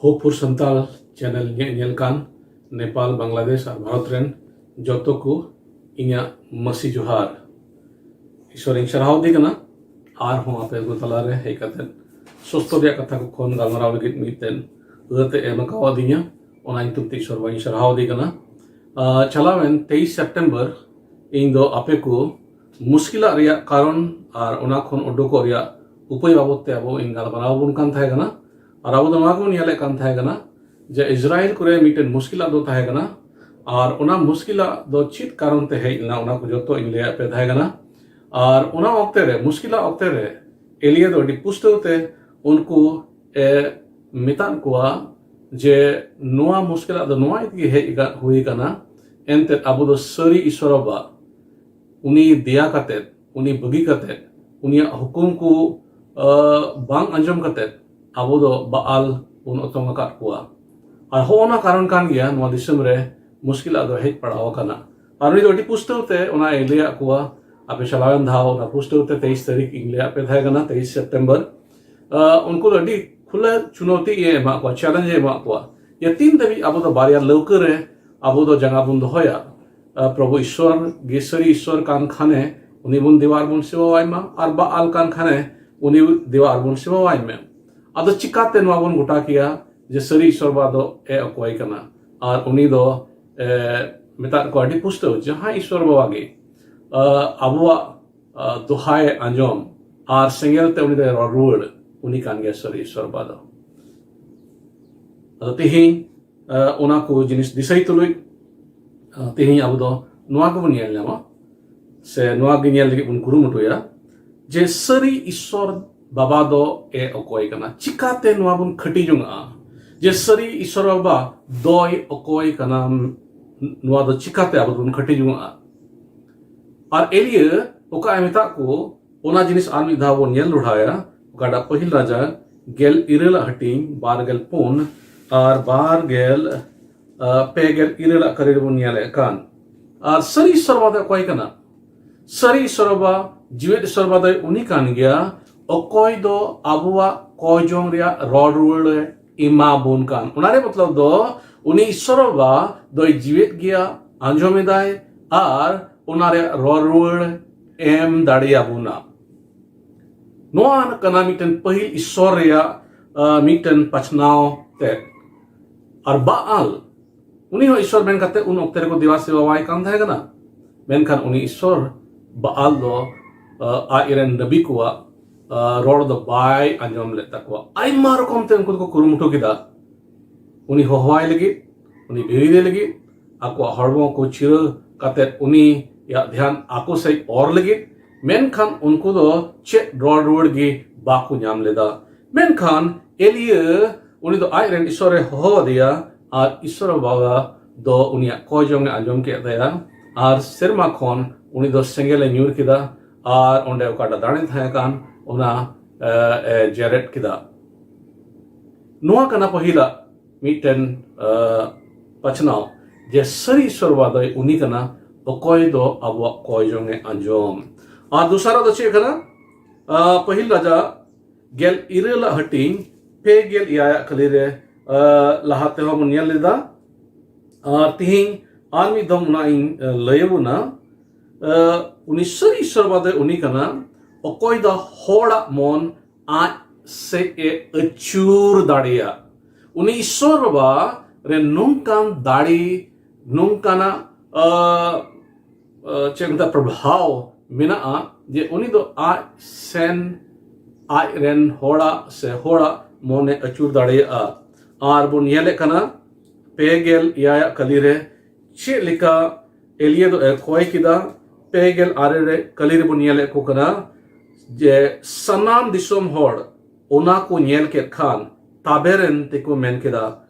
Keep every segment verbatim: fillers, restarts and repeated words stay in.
Hope for Santal channel ᱧᱮ-, ᱧᱮᱞ ᱠᱟᱱ ᱱᱮᱯᱟᱞ, ᱵᱟᱝᱞᱟᱫᱮᱥ ᱟᱨ ᱵᱷᱟᱨᱚᱛ ᱨᱮᱱ ᱡᱚᱛᱚ ᱠᱚ ᱤᱧᱟᱹᱜ ᱢᱟᱹᱥᱤ ᱡᱚᱦᱟᱨ᱾ ᱤᱥᱚᱨᱤᱧ ᱥᱟᱨᱦᱟᱣ ᱫᱮ ᱠᱟᱱᱟ, ᱟᱨᱦᱚᱸ ᱟᱯᱮ ᱠᱚ ᱛᱟᱞᱟᱨᱮ ᱦᱮᱡ ᱠᱟᱛᱮ ᱥᱚᱥᱛᱚ ᱨᱮᱭᱟᱜ ᱠᱟᱛᱷᱟ ᱠᱚ ᱠᱷᱚᱱ ᱜᱟᱞᱢᱟᱨᱟᱣ ᱞᱟᱹᱜᱤᱫ ᱢᱤᱫᱴᱮᱱ ᱟᱹᱛᱮ ᱮᱢ ᱟᱠᱟᱣᱟᱫᱤᱧᱟ᱾ ᱚᱱᱟ ᱧᱩᱛᱩᱢ ᱛᱮ ᱤᱥᱚᱨ ᱵᱟᱹᱧ ᱥᱟᱨᱦᱟᱣ ᱫᱮ ᱠᱟᱱᱟ᱾ ᱟᱨ ᱪᱟᱞᱟᱣᱮᱱ ᱛᱮᱭᱤᱥ ᱥᱮᱯᱴᱮᱢᱵᱚᱨ ᱤᱧ ᱫᱚ ᱟᱯᱮ ᱠᱚ ᱢᱩᱥᱠᱤᱞᱟᱜ ᱨᱮᱭᱟᱜ ᱠᱟᱨᱚᱱ ᱟᱨ ᱚᱱᱟ ᱠᱷᱚᱱ ᱩᱰᱩᱠᱚᱜ ᱨᱮᱭᱟᱜ ᱩᱯᱟᱹᱭ ᱵᱟᱵᱚᱫ ᱛᱮ ᱟᱵᱚ ᱤᱧ ᱜᱟᱞᱢᱟᱨᱟᱣ ᱟᱵᱚᱱ ᱠᱟᱱ ᱛᱟᱦᱮᱸ ᱠᱟᱱᱟ᱾ ᱟᱨ ᱟᱵᱚ ᱫᱚ ᱱᱚᱣᱟ ᱜᱮᱵᱚᱱ ᱧᱮᱞᱮᱫ ᱠᱟᱱ ᱛᱟᱦᱮᱸ ᱠᱟᱱᱟ ᱡᱮ ᱤᱥᱨᱟᱭᱮᱞ ᱠᱚᱨᱮ ᱢᱤᱫᱴᱮᱱ ᱢᱩᱥᱠᱤᱞᱟᱜ ᱫᱚ ᱛᱟᱦᱮᱸ ᱠᱟᱱᱟ, ᱟᱨ ᱚᱱᱟ ᱢᱩᱥᱠᱤᱞᱟᱜ ᱫᱚ ᱪᱮᱫ ᱠᱟᱨᱚᱱ ᱛᱮ ᱦᱮᱡ ᱞᱮᱱᱟ, ᱚᱱᱟ ᱠᱚ ᱡᱚᱛᱚ ᱤᱧ ᱞᱟᱹᱭᱟᱫ ᱯᱮ ᱛᱟᱦᱮᱸ ᱠᱟᱱᱟ᱾ ᱟᱨ ᱚᱱᱟ ᱚᱠᱛᱮ ᱨᱮ, ᱢᱩᱥᱠᱤᱞᱟᱜ ᱚᱠᱛᱮ ᱨᱮ ᱮᱞᱤᱭᱟ ᱫᱚ ᱟᱹᱰᱤ ᱯᱩᱥᱴᱟᱹᱣ ᱛᱮ ᱩᱱᱠᱩ ᱮ ᱢᱮᱛᱟᱫ ᱠᱚᱣᱟ ᱡᱮ ᱱᱚᱣᱟ ᱢᱩᱥᱠᱤᱞᱟᱜ ᱫᱚ ᱱᱚᱣᱟ ᱤᱫᱤ ᱜᱮ ᱦᱮᱡ ᱟᱠᱟᱫ, ᱦᱩᱭ ᱟᱠᱟᱱᱟ, ᱮᱱᱛᱮᱫ ᱟᱵᱚ ᱫᱚ ᱥᱟᱹᱨᱤ ᱤᱥᱚᱨ ᱵᱟᱵᱟ ᱩᱱᱤ ᱫᱮᱭᱟ ᱠᱟᱛᱮᱫ, ᱩᱱᱤ ᱵᱟᱹᱜᱤ ᱠᱟᱛᱮᱫ, ᱩᱱᱤᱭᱟᱜ ᱦᱩᱠᱩᱢ ᱠᱚ, ᱟ, ᱵᱟᱝ ᱟᱸᱡᱚᱢ ᱠᱟᱛᱮᱫ ᱟᱵᱚ ᱫᱚ ᱵᱟᱟᱞ ᱵᱚᱱ ᱚᱛᱚᱝ ᱟᱠᱟᱫ ᱠᱚᱣᱟ᱾ ᱟᱨ ᱦᱚᱸᱜᱼᱚ ᱱᱟ ᱠᱟᱨᱚᱱ ᱠᱟᱱ ᱜᱮᱭᱟ ᱱᱚᱣᱟ ᱫᱤᱥᱚᱢ ᱨᱮ ᱢᱩᱥᱠᱤᱞᱟᱜ ᱫᱚ ᱦᱮᱡ ᱯᱟᱲᱟᱣ ᱟᱠᱟᱱᱟ᱾ ᱟᱨ ᱩᱱᱤ ᱫᱚ ᱟᱹᱰᱤ ᱯᱩᱥᱴᱟᱹᱣ ᱛᱮ ᱚᱱᱟᱭ ᱞᱟᱹᱭᱟᱫ ᱠᱚᱣᱟ᱾ ᱟᱯᱮ ᱪᱟᱞᱟᱣᱮᱱ ᱫᱷᱟᱣ ᱚᱱᱟ ᱯᱩᱥᱴᱟᱹᱣ ᱛᱮ ᱛᱮᱭᱤᱥ ᱛᱟᱹᱨᱤᱠᱷ ᱤᱧ ᱞᱟᱹᱭᱟᱫ ᱯᱮ ᱛᱟᱦᱮᱸ ᱠᱟᱱᱟ, ᱛᱮᱭᱤᱥ ᱥᱮᱯᱴᱮᱢᱵᱚᱨ᱾ ᱟ, ᱩᱱᱠᱩ ᱫᱚ ᱟᱹᱰᱤ ᱠᱷᱩᱞᱟᱹ ᱪᱩᱱᱚᱣᱛᱤ ᱮ ᱮᱢᱟᱫ ᱠᱚᱣᱟ, ᱪᱮᱞᱮᱧᱡᱽ ᱮ ᱮᱢᱟᱫ ᱠᱚᱣᱟ, ᱡᱮ ᱛᱤᱱ ᱫᱷᱟᱹᱵᱤᱡ ᱟᱵᱚ ᱫᱚ ᱵᱟᱨᱭᱟ ᱞᱟᱹᱣᱠᱟᱹ ᱨᱮ ᱟᱵᱚ ᱫᱚ ᱡᱟᱸᱜᱟ ᱵᱚᱱ ᱫᱚᱦᱚᱭᱟ᱾ ᱟ, ᱯᱨᱚᱵᱷᱩ ᱤᱥᱣᱚᱨ ᱜᱮ ᱥᱟᱹᱨᱤ ᱤᱥᱣᱚᱨ ᱠᱟᱱ ᱠᱷᱟᱱᱮ, ᱩᱱᱤ ᱵᱚᱱ ᱫᱮᱵᱟ ᱟᱨ ᱵᱚᱱ ᱥᱮᱵᱟᱣᱟᱭ ᱢᱟ, ᱟᱨ ᱵᱟᱟᱞ ᱠᱟᱱ ᱠᱷᱟᱱᱮ, ᱩᱱᱤ ᱫᱮᱵᱟ ᱟᱨ ᱵᱚᱱ ᱥᱮᱵᱟᱣᱟᱭ ᱢᱮ᱾ ᱟᱫᱚ ᱪᱤᱠᱟᱛᱮ ᱱᱚᱣᱟ ᱵᱚᱱ ᱜᱚᱴᱟ ᱠᱮᱭᱟ ᱡᱮ ᱥᱟᱹᱨᱤ ᱤᱥᱣᱚᱨ ᱵᱟᱵᱟ ᱫᱚ ᱮ ᱚᱠᱚᱭ ᱠᱟᱱᱟ? ᱟᱨ ᱩᱱᱤ ᱫᱚ, ᱮ, ᱢᱮᱛᱟᱫ ᱠᱚᱣᱟ ᱟᱹᱰᱤ ᱯᱩᱥᱴᱟᱹᱣ, ᱡᱟᱦᱟᱸᱭ ᱤᱥᱣᱚᱨ ᱵᱟᱵᱟ ᱜᱮ, ᱟ, ᱟᱵᱚᱣᱟᱜ, ᱟ, ᱫᱚᱦᱟᱭ ᱟᱸᱡᱚᱢ ᱟᱨ ᱥᱮᱸᱜᱮᱞ ᱛᱮ ᱩᱱᱤ ᱫᱚᱭ ᱨᱚᱲ ᱨᱩᱣᱟᱹᱲ, ᱩᱱᱤ ᱠᱟᱱ ᱜᱮᱭᱟ ᱥᱟᱹᱨᱤ ᱤᱥᱣᱚᱨ ᱵᱟᱵᱟ ᱫᱚ᱾ ᱟᱫᱚ ᱛᱮᱦᱮᱧ, ᱟ, ᱚᱱᱟ ᱠᱚ ᱡᱤᱱᱤᱥ ᱫᱤᱥᱟᱹᱭ ᱛᱩᱞᱩᱡ, ᱟ, ᱛᱮᱦᱮᱧ ᱟᱵᱚ ᱫᱚ ᱱᱚᱣᱟ ᱠᱚᱵᱚᱱ ᱧᱮᱞ ᱧᱟᱢᱟ, ᱥᱮ ᱱᱚᱣᱟ ᱜᱮ ᱧᱮᱞ ᱞᱟᱹᱜᱤᱫ ᱵᱚᱱ ᱠᱩᱨᱩᱢᱩᱴᱩᱭᱟ ᱡᱮ ᱥᱟᱹᱨᱤ ᱤᱥᱥᱚᱨ ᱵᱟᱵᱟ ᱫᱚ ᱮ ᱚᱠᱚᱭ ᱠᱟᱱᱟ᱾ ᱪᱤᱠᱟᱛᱮ ᱱᱚᱣᱟ ᱵᱚᱱ ᱠᱷᱟᱹᱴᱤ ᱡᱚᱝᱟᱜᱼᱟ ᱡᱮ ᱥᱟᱹᱨᱤ ᱤᱥᱥᱚᱨ ᱵᱟᱵᱟ ᱫᱚᱭ ᱚᱠᱚᱭ ᱠᱟᱱᱟ? ᱱᱚᱣᱟ ᱫᱚ ᱪᱤᱠᱟᱛᱮ ᱟᱵᱚ ᱫᱚᱵᱚᱱ ᱠᱷᱟᱹᱴᱤ ᱡᱚᱝᱟᱜᱼᱟ? ᱟᱨ ᱮᱞᱤᱭᱟᱹ ᱚᱠᱟᱭ ᱢᱮᱛᱟᱜ ᱠᱚ, ᱚᱱᱟ ᱡᱤᱱᱤᱥ ᱟᱨ ᱢᱤᱫ ᱫᱷᱟᱣ ᱵᱚᱱ ᱧᱮᱞ ᱨᱩᱣᱟᱹᱲᱟᱭᱟ᱾ ᱚᱠᱟᱴᱟᱜ ᱯᱟᱹᱦᱤᱞ ᱨᱟᱡᱟ ᱜᱮᱞ ᱤᱨᱟᱹᱞᱟᱜ ᱦᱟᱹᱴᱤᱧ ᱵᱟᱨ ᱜᱮᱞ ᱯᱩᱱ ᱟᱨ ᱵᱟᱨ ᱜᱮᱞ, ᱟ, ᱯᱮ ᱜᱮᱞ ᱤᱨᱟᱹᱞᱟᱜ ᱠᱟᱹᱨᱤ ᱨᱮᱵᱚᱱ ᱧᱮᱞᱮᱫ ᱠᱟᱱ᱾ ᱟᱨ ᱥᱟᱹᱨᱤ ᱤᱥᱥᱚᱨ ᱵᱟᱵᱟ ᱫᱚ ᱚᱠᱚᱭ ᱠᱟᱱᱟ? ᱥᱟᱹᱨᱤ ᱤᱥᱥᱚᱨ ᱵᱟᱵᱟ, ᱡᱤᱣᱮᱫ ᱤᱥᱥᱚᱨ ᱵᱟᱵᱟ ᱫᱚᱭ ᱩᱱᱤ ᱠᱟᱱ ᱜᱮᱭᱟ, ᱚᱠᱚᱭ ᱫᱚ ᱟᱵᱚᱣᱟᱜ ᱠᱚᱭ ᱡᱚᱝ ᱨᱮᱭᱟᱜ ᱨᱚᱲ ᱨᱩᱣᱟᱹᱲᱮ ᱮᱢᱟ ᱵᱚᱱ ᱠᱟᱱ᱾ ᱚᱱᱟ ᱨᱮᱭᱟᱜ ᱢᱚᱛᱞᱚᱵ ᱫᱚ ᱩᱱᱤ ᱤᱥᱥᱚᱨ ᱵᱟᱵᱟ ᱫᱚᱭ ᱡᱤᱣᱮᱫ ᱜᱮᱭᱟ, ᱟᱸᱡᱚᱢ ᱮᱫᱟᱭ ᱟᱨ ᱚᱱᱟ ᱨᱮᱭᱟᱜ ᱨᱚᱲ ᱨᱩᱣᱟᱹᱲ ᱮᱢ ᱫᱟᱲᱮᱭᱟᱵᱚᱱᱟ᱾ ᱱᱚᱣᱟ ᱠᱟᱱᱟ ᱢᱤᱫᱴᱮᱱ ᱯᱟᱹᱦᱤᱞ ᱤᱥᱥᱚᱨ ᱨᱮᱭᱟᱜ ᱢᱤᱫᱴᱮᱱ ᱯᱟᱪᱷᱱᱟᱣ ᱛᱮ᱾ ᱟᱨ ᱵᱟᱟᱞ, ᱩᱱᱤ ᱦᱚᱸ ᱤᱥᱥᱚᱨ ᱢᱮᱱ ᱠᱟᱛᱮ ᱩᱱ ᱚᱠᱛᱮ ᱨᱮᱠᱚ ᱫᱮᱵᱟ ᱥᱮᱵᱟᱣᱟᱭ ᱠᱟᱱ ᱛᱟᱦᱮᱸ ᱠᱟᱱᱟ᱾ ᱢᱮᱱᱠᱷᱟᱱ ᱩᱱᱤ ᱤᱥᱥᱚᱨ ᱵᱟᱟᱞ ᱫᱚ ᱟᱡ ᱨᱮᱱ ᱱᱟᱵᱤ ᱠᱚᱣᱟᱜ ᱨᱚᱲ ᱫᱚ ᱵᱟᱭ ᱟᱸᱡᱚᱢ ᱞᱮᱫ ᱛᱟᱠᱚᱣᱟ᱾ ᱟᱭᱢᱟ ᱨᱚᱠᱚᱢ ᱛᱮ ᱩᱱᱠᱩ ᱫᱚᱠᱚ ᱠᱩᱨᱩᱢᱩᱴᱩ ᱠᱮᱫᱟ ᱩᱱᱤ ᱦᱚᱦᱚᱣᱟᱭ ᱞᱟᱹᱜᱤᱫ, ᱩᱱᱤ ᱵᱤᱨᱤᱫᱮ ᱞᱟᱹᱜᱤᱫ, ᱟᱠᱚᱣᱟᱜ ᱦᱚᱲᱢᱚ ᱠᱚ ᱪᱤᱨᱟᱹ ᱠᱟᱛᱮ ᱩᱱᱤᱭᱟᱜ ᱫᱷᱮᱭᱟᱱ ᱟᱠᱚ ᱥᱮᱫ ᱚᱨ ᱞᱟᱹᱜᱤᱫ᱾ ᱢᱮᱱᱠᱷᱟᱱ ᱩᱱᱠᱩ ᱫᱚ ᱪᱮᱫ ᱨᱚᱲ ᱨᱩᱣᱟᱹᱲ ᱜᱮ ᱵᱟᱠᱚ ᱧᱟᱢ ᱞᱮᱫᱟ᱾ ᱢᱮᱱᱠᱷᱟᱱ ᱮᱞᱤᱭᱟᱹ ᱩᱱᱤ ᱫᱚ ᱟᱡ ᱨᱮᱱ ᱤᱥᱥᱚᱨᱮ ᱦᱚᱦᱚ ᱟᱫᱮᱭᱟ ᱟᱨ ᱤᱥᱥᱚᱨ ᱵᱟᱵᱟ ᱫᱚ ᱩᱱᱤᱭᱟᱜ ᱠᱚᱭ ᱡᱚᱝ ᱮ ᱟᱸᱡᱚᱢ ᱠᱮᱫ ᱛᱟᱭᱟ ᱟᱨ ᱥᱮᱨᱢᱟ ᱠᱷᱚᱱ ᱩᱱᱤ ᱫᱚ ᱥᱮᱸᱜᱮᱞ ᱮ ᱧᱩᱨ ᱠᱮᱫᱟ ᱟᱨ ᱚᱸᱰᱮ ᱚᱠᱟᱴᱟᱜ ᱫᱟᱲᱮ ᱛᱟᱦᱮᱸ ᱠᱟᱱ ᱚᱱᱟ ᱮ, ᱮ, ᱡᱮᱨᱮᱫ ᱠᱮᱫᱟ᱾ ᱱᱚᱣᱟ ᱠᱟᱱᱟ ᱯᱟᱹᱦᱤᱞᱟᱜ ᱢᱤᱫᱴᱮᱱ ᱮ, ᱯᱟᱪᱷᱱᱟᱣ ᱡᱮ ᱥᱟᱹᱨᱤ ᱤᱥᱥᱚᱨ ᱵᱟᱵᱟ ᱫᱚᱭ ᱩᱱᱤ ᱠᱟᱱᱟ ᱚᱠᱚᱭ ᱫᱚ ᱟᱵᱚᱣᱟᱜ ᱠᱚᱭ ᱡᱚᱝ ᱮ ᱟᱸᱡᱚᱢ᱾ ᱟᱨ ᱫᱚᱥᱟᱨᱟᱜ ᱫᱚ ᱪᱮᱫ ᱠᱟᱱᱟ? ᱟ, ᱯᱟᱹᱦᱤᱞ ᱨᱟᱡᱟ ᱜᱮᱞ ᱤᱨᱟᱹᱞᱟᱜ ᱦᱟᱹᱴᱤᱧ ᱯᱮ ᱜᱮᱞ ᱮᱭᱟᱭᱟᱜ ᱠᱟᱹᱞᱤ ᱨᱮ ᱟ, ᱞᱟᱦᱟ ᱛᱮᱦᱚᱸ ᱵᱚᱱ ᱧᱮᱞ ᱞᱮᱫᱟ᱾ ᱟᱨ ᱛᱤᱦᱤᱧ ᱟᱨ ᱢᱤᱫ ᱫᱚᱢ ᱚᱱᱟ ᱤᱧ ᱟ, ᱞᱟᱹᱭ ᱟᱵᱚᱱᱟ᱾ ᱟ, ᱩᱱᱤ ᱥᱟᱹᱨᱤ ᱤᱥᱥᱚᱨ ᱵᱟᱵᱟ ᱫᱚ ᱩᱱᱤ ᱠᱟᱱᱟ ᱚᱠᱚᱭ ᱫᱚ ᱦᱚᱲᱟᱜ ᱢᱚᱱ ᱟᱡ ᱥᱮᱫ ᱮ ᱟᱹᱪᱩᱨ ᱫᱟᱲᱮᱭᱟᱜ᱾ ᱩᱱᱤ ᱤᱥᱥᱚᱨ ᱵᱟᱵᱟ ᱨᱮ ᱱᱚᱝᱠᱟᱱ ᱫᱟᱲᱮ, ᱱᱚᱝᱠᱟᱱᱟᱜ ᱟ, ᱟ, ᱪᱮᱫ ᱢᱮᱛᱟᱜ ᱯᱨᱚᱵᱷᱟᱣ ᱢᱮᱱᱟᱜᱼᱟ ᱡᱮ ᱩᱱᱤ ᱫᱚ ᱟᱡ ᱥᱮᱱ ᱟᱡ ᱨᱮᱱ ᱦᱚᱲᱟᱜ ᱥᱮ ᱦᱚᱲᱟᱜ ᱢᱚᱱᱮ ᱟᱹᱪᱩᱨ ᱫᱟᱲᱮᱭᱟᱜᱼᱟ᱾ ᱟᱨ ᱵᱚᱱ ᱧᱮᱞᱮᱫ ᱠᱟᱱᱟ ᱯᱮ ᱜᱮᱞ ᱮᱭᱟᱭᱟᱜ ᱠᱟᱹᱞᱤ ᱨᱮ ᱪᱮᱫ ᱞᱮᱠᱟ ᱮᱞᱤᱭᱟᱹ ᱫᱚ ᱮ ᱠᱚᱭ ᱠᱮᱫᱟ᱾ ᱯᱮ ᱜᱮᱞ ᱟᱨᱮ ᱨᱮ ᱠᱟᱹᱞᱤ ᱨᱮᱵᱚᱱ ᱧᱮᱞᱮᱫ ᱠᱚ ᱠᱟᱱᱟ ᱡᱮ ᱥᱟᱱᱟᱢ ᱫᱤᱥᱚᱢ ᱦᱚᱲ ᱚᱱᱟ ᱠᱚ ᱧᱮᱞ ᱠᱮᱫ ᱠᱷᱟᱱ ᱛᱟᱵᱮᱨᱮᱱ ᱛᱮᱠᱚ ᱢᱮᱱ ᱠᱮᱫᱟ,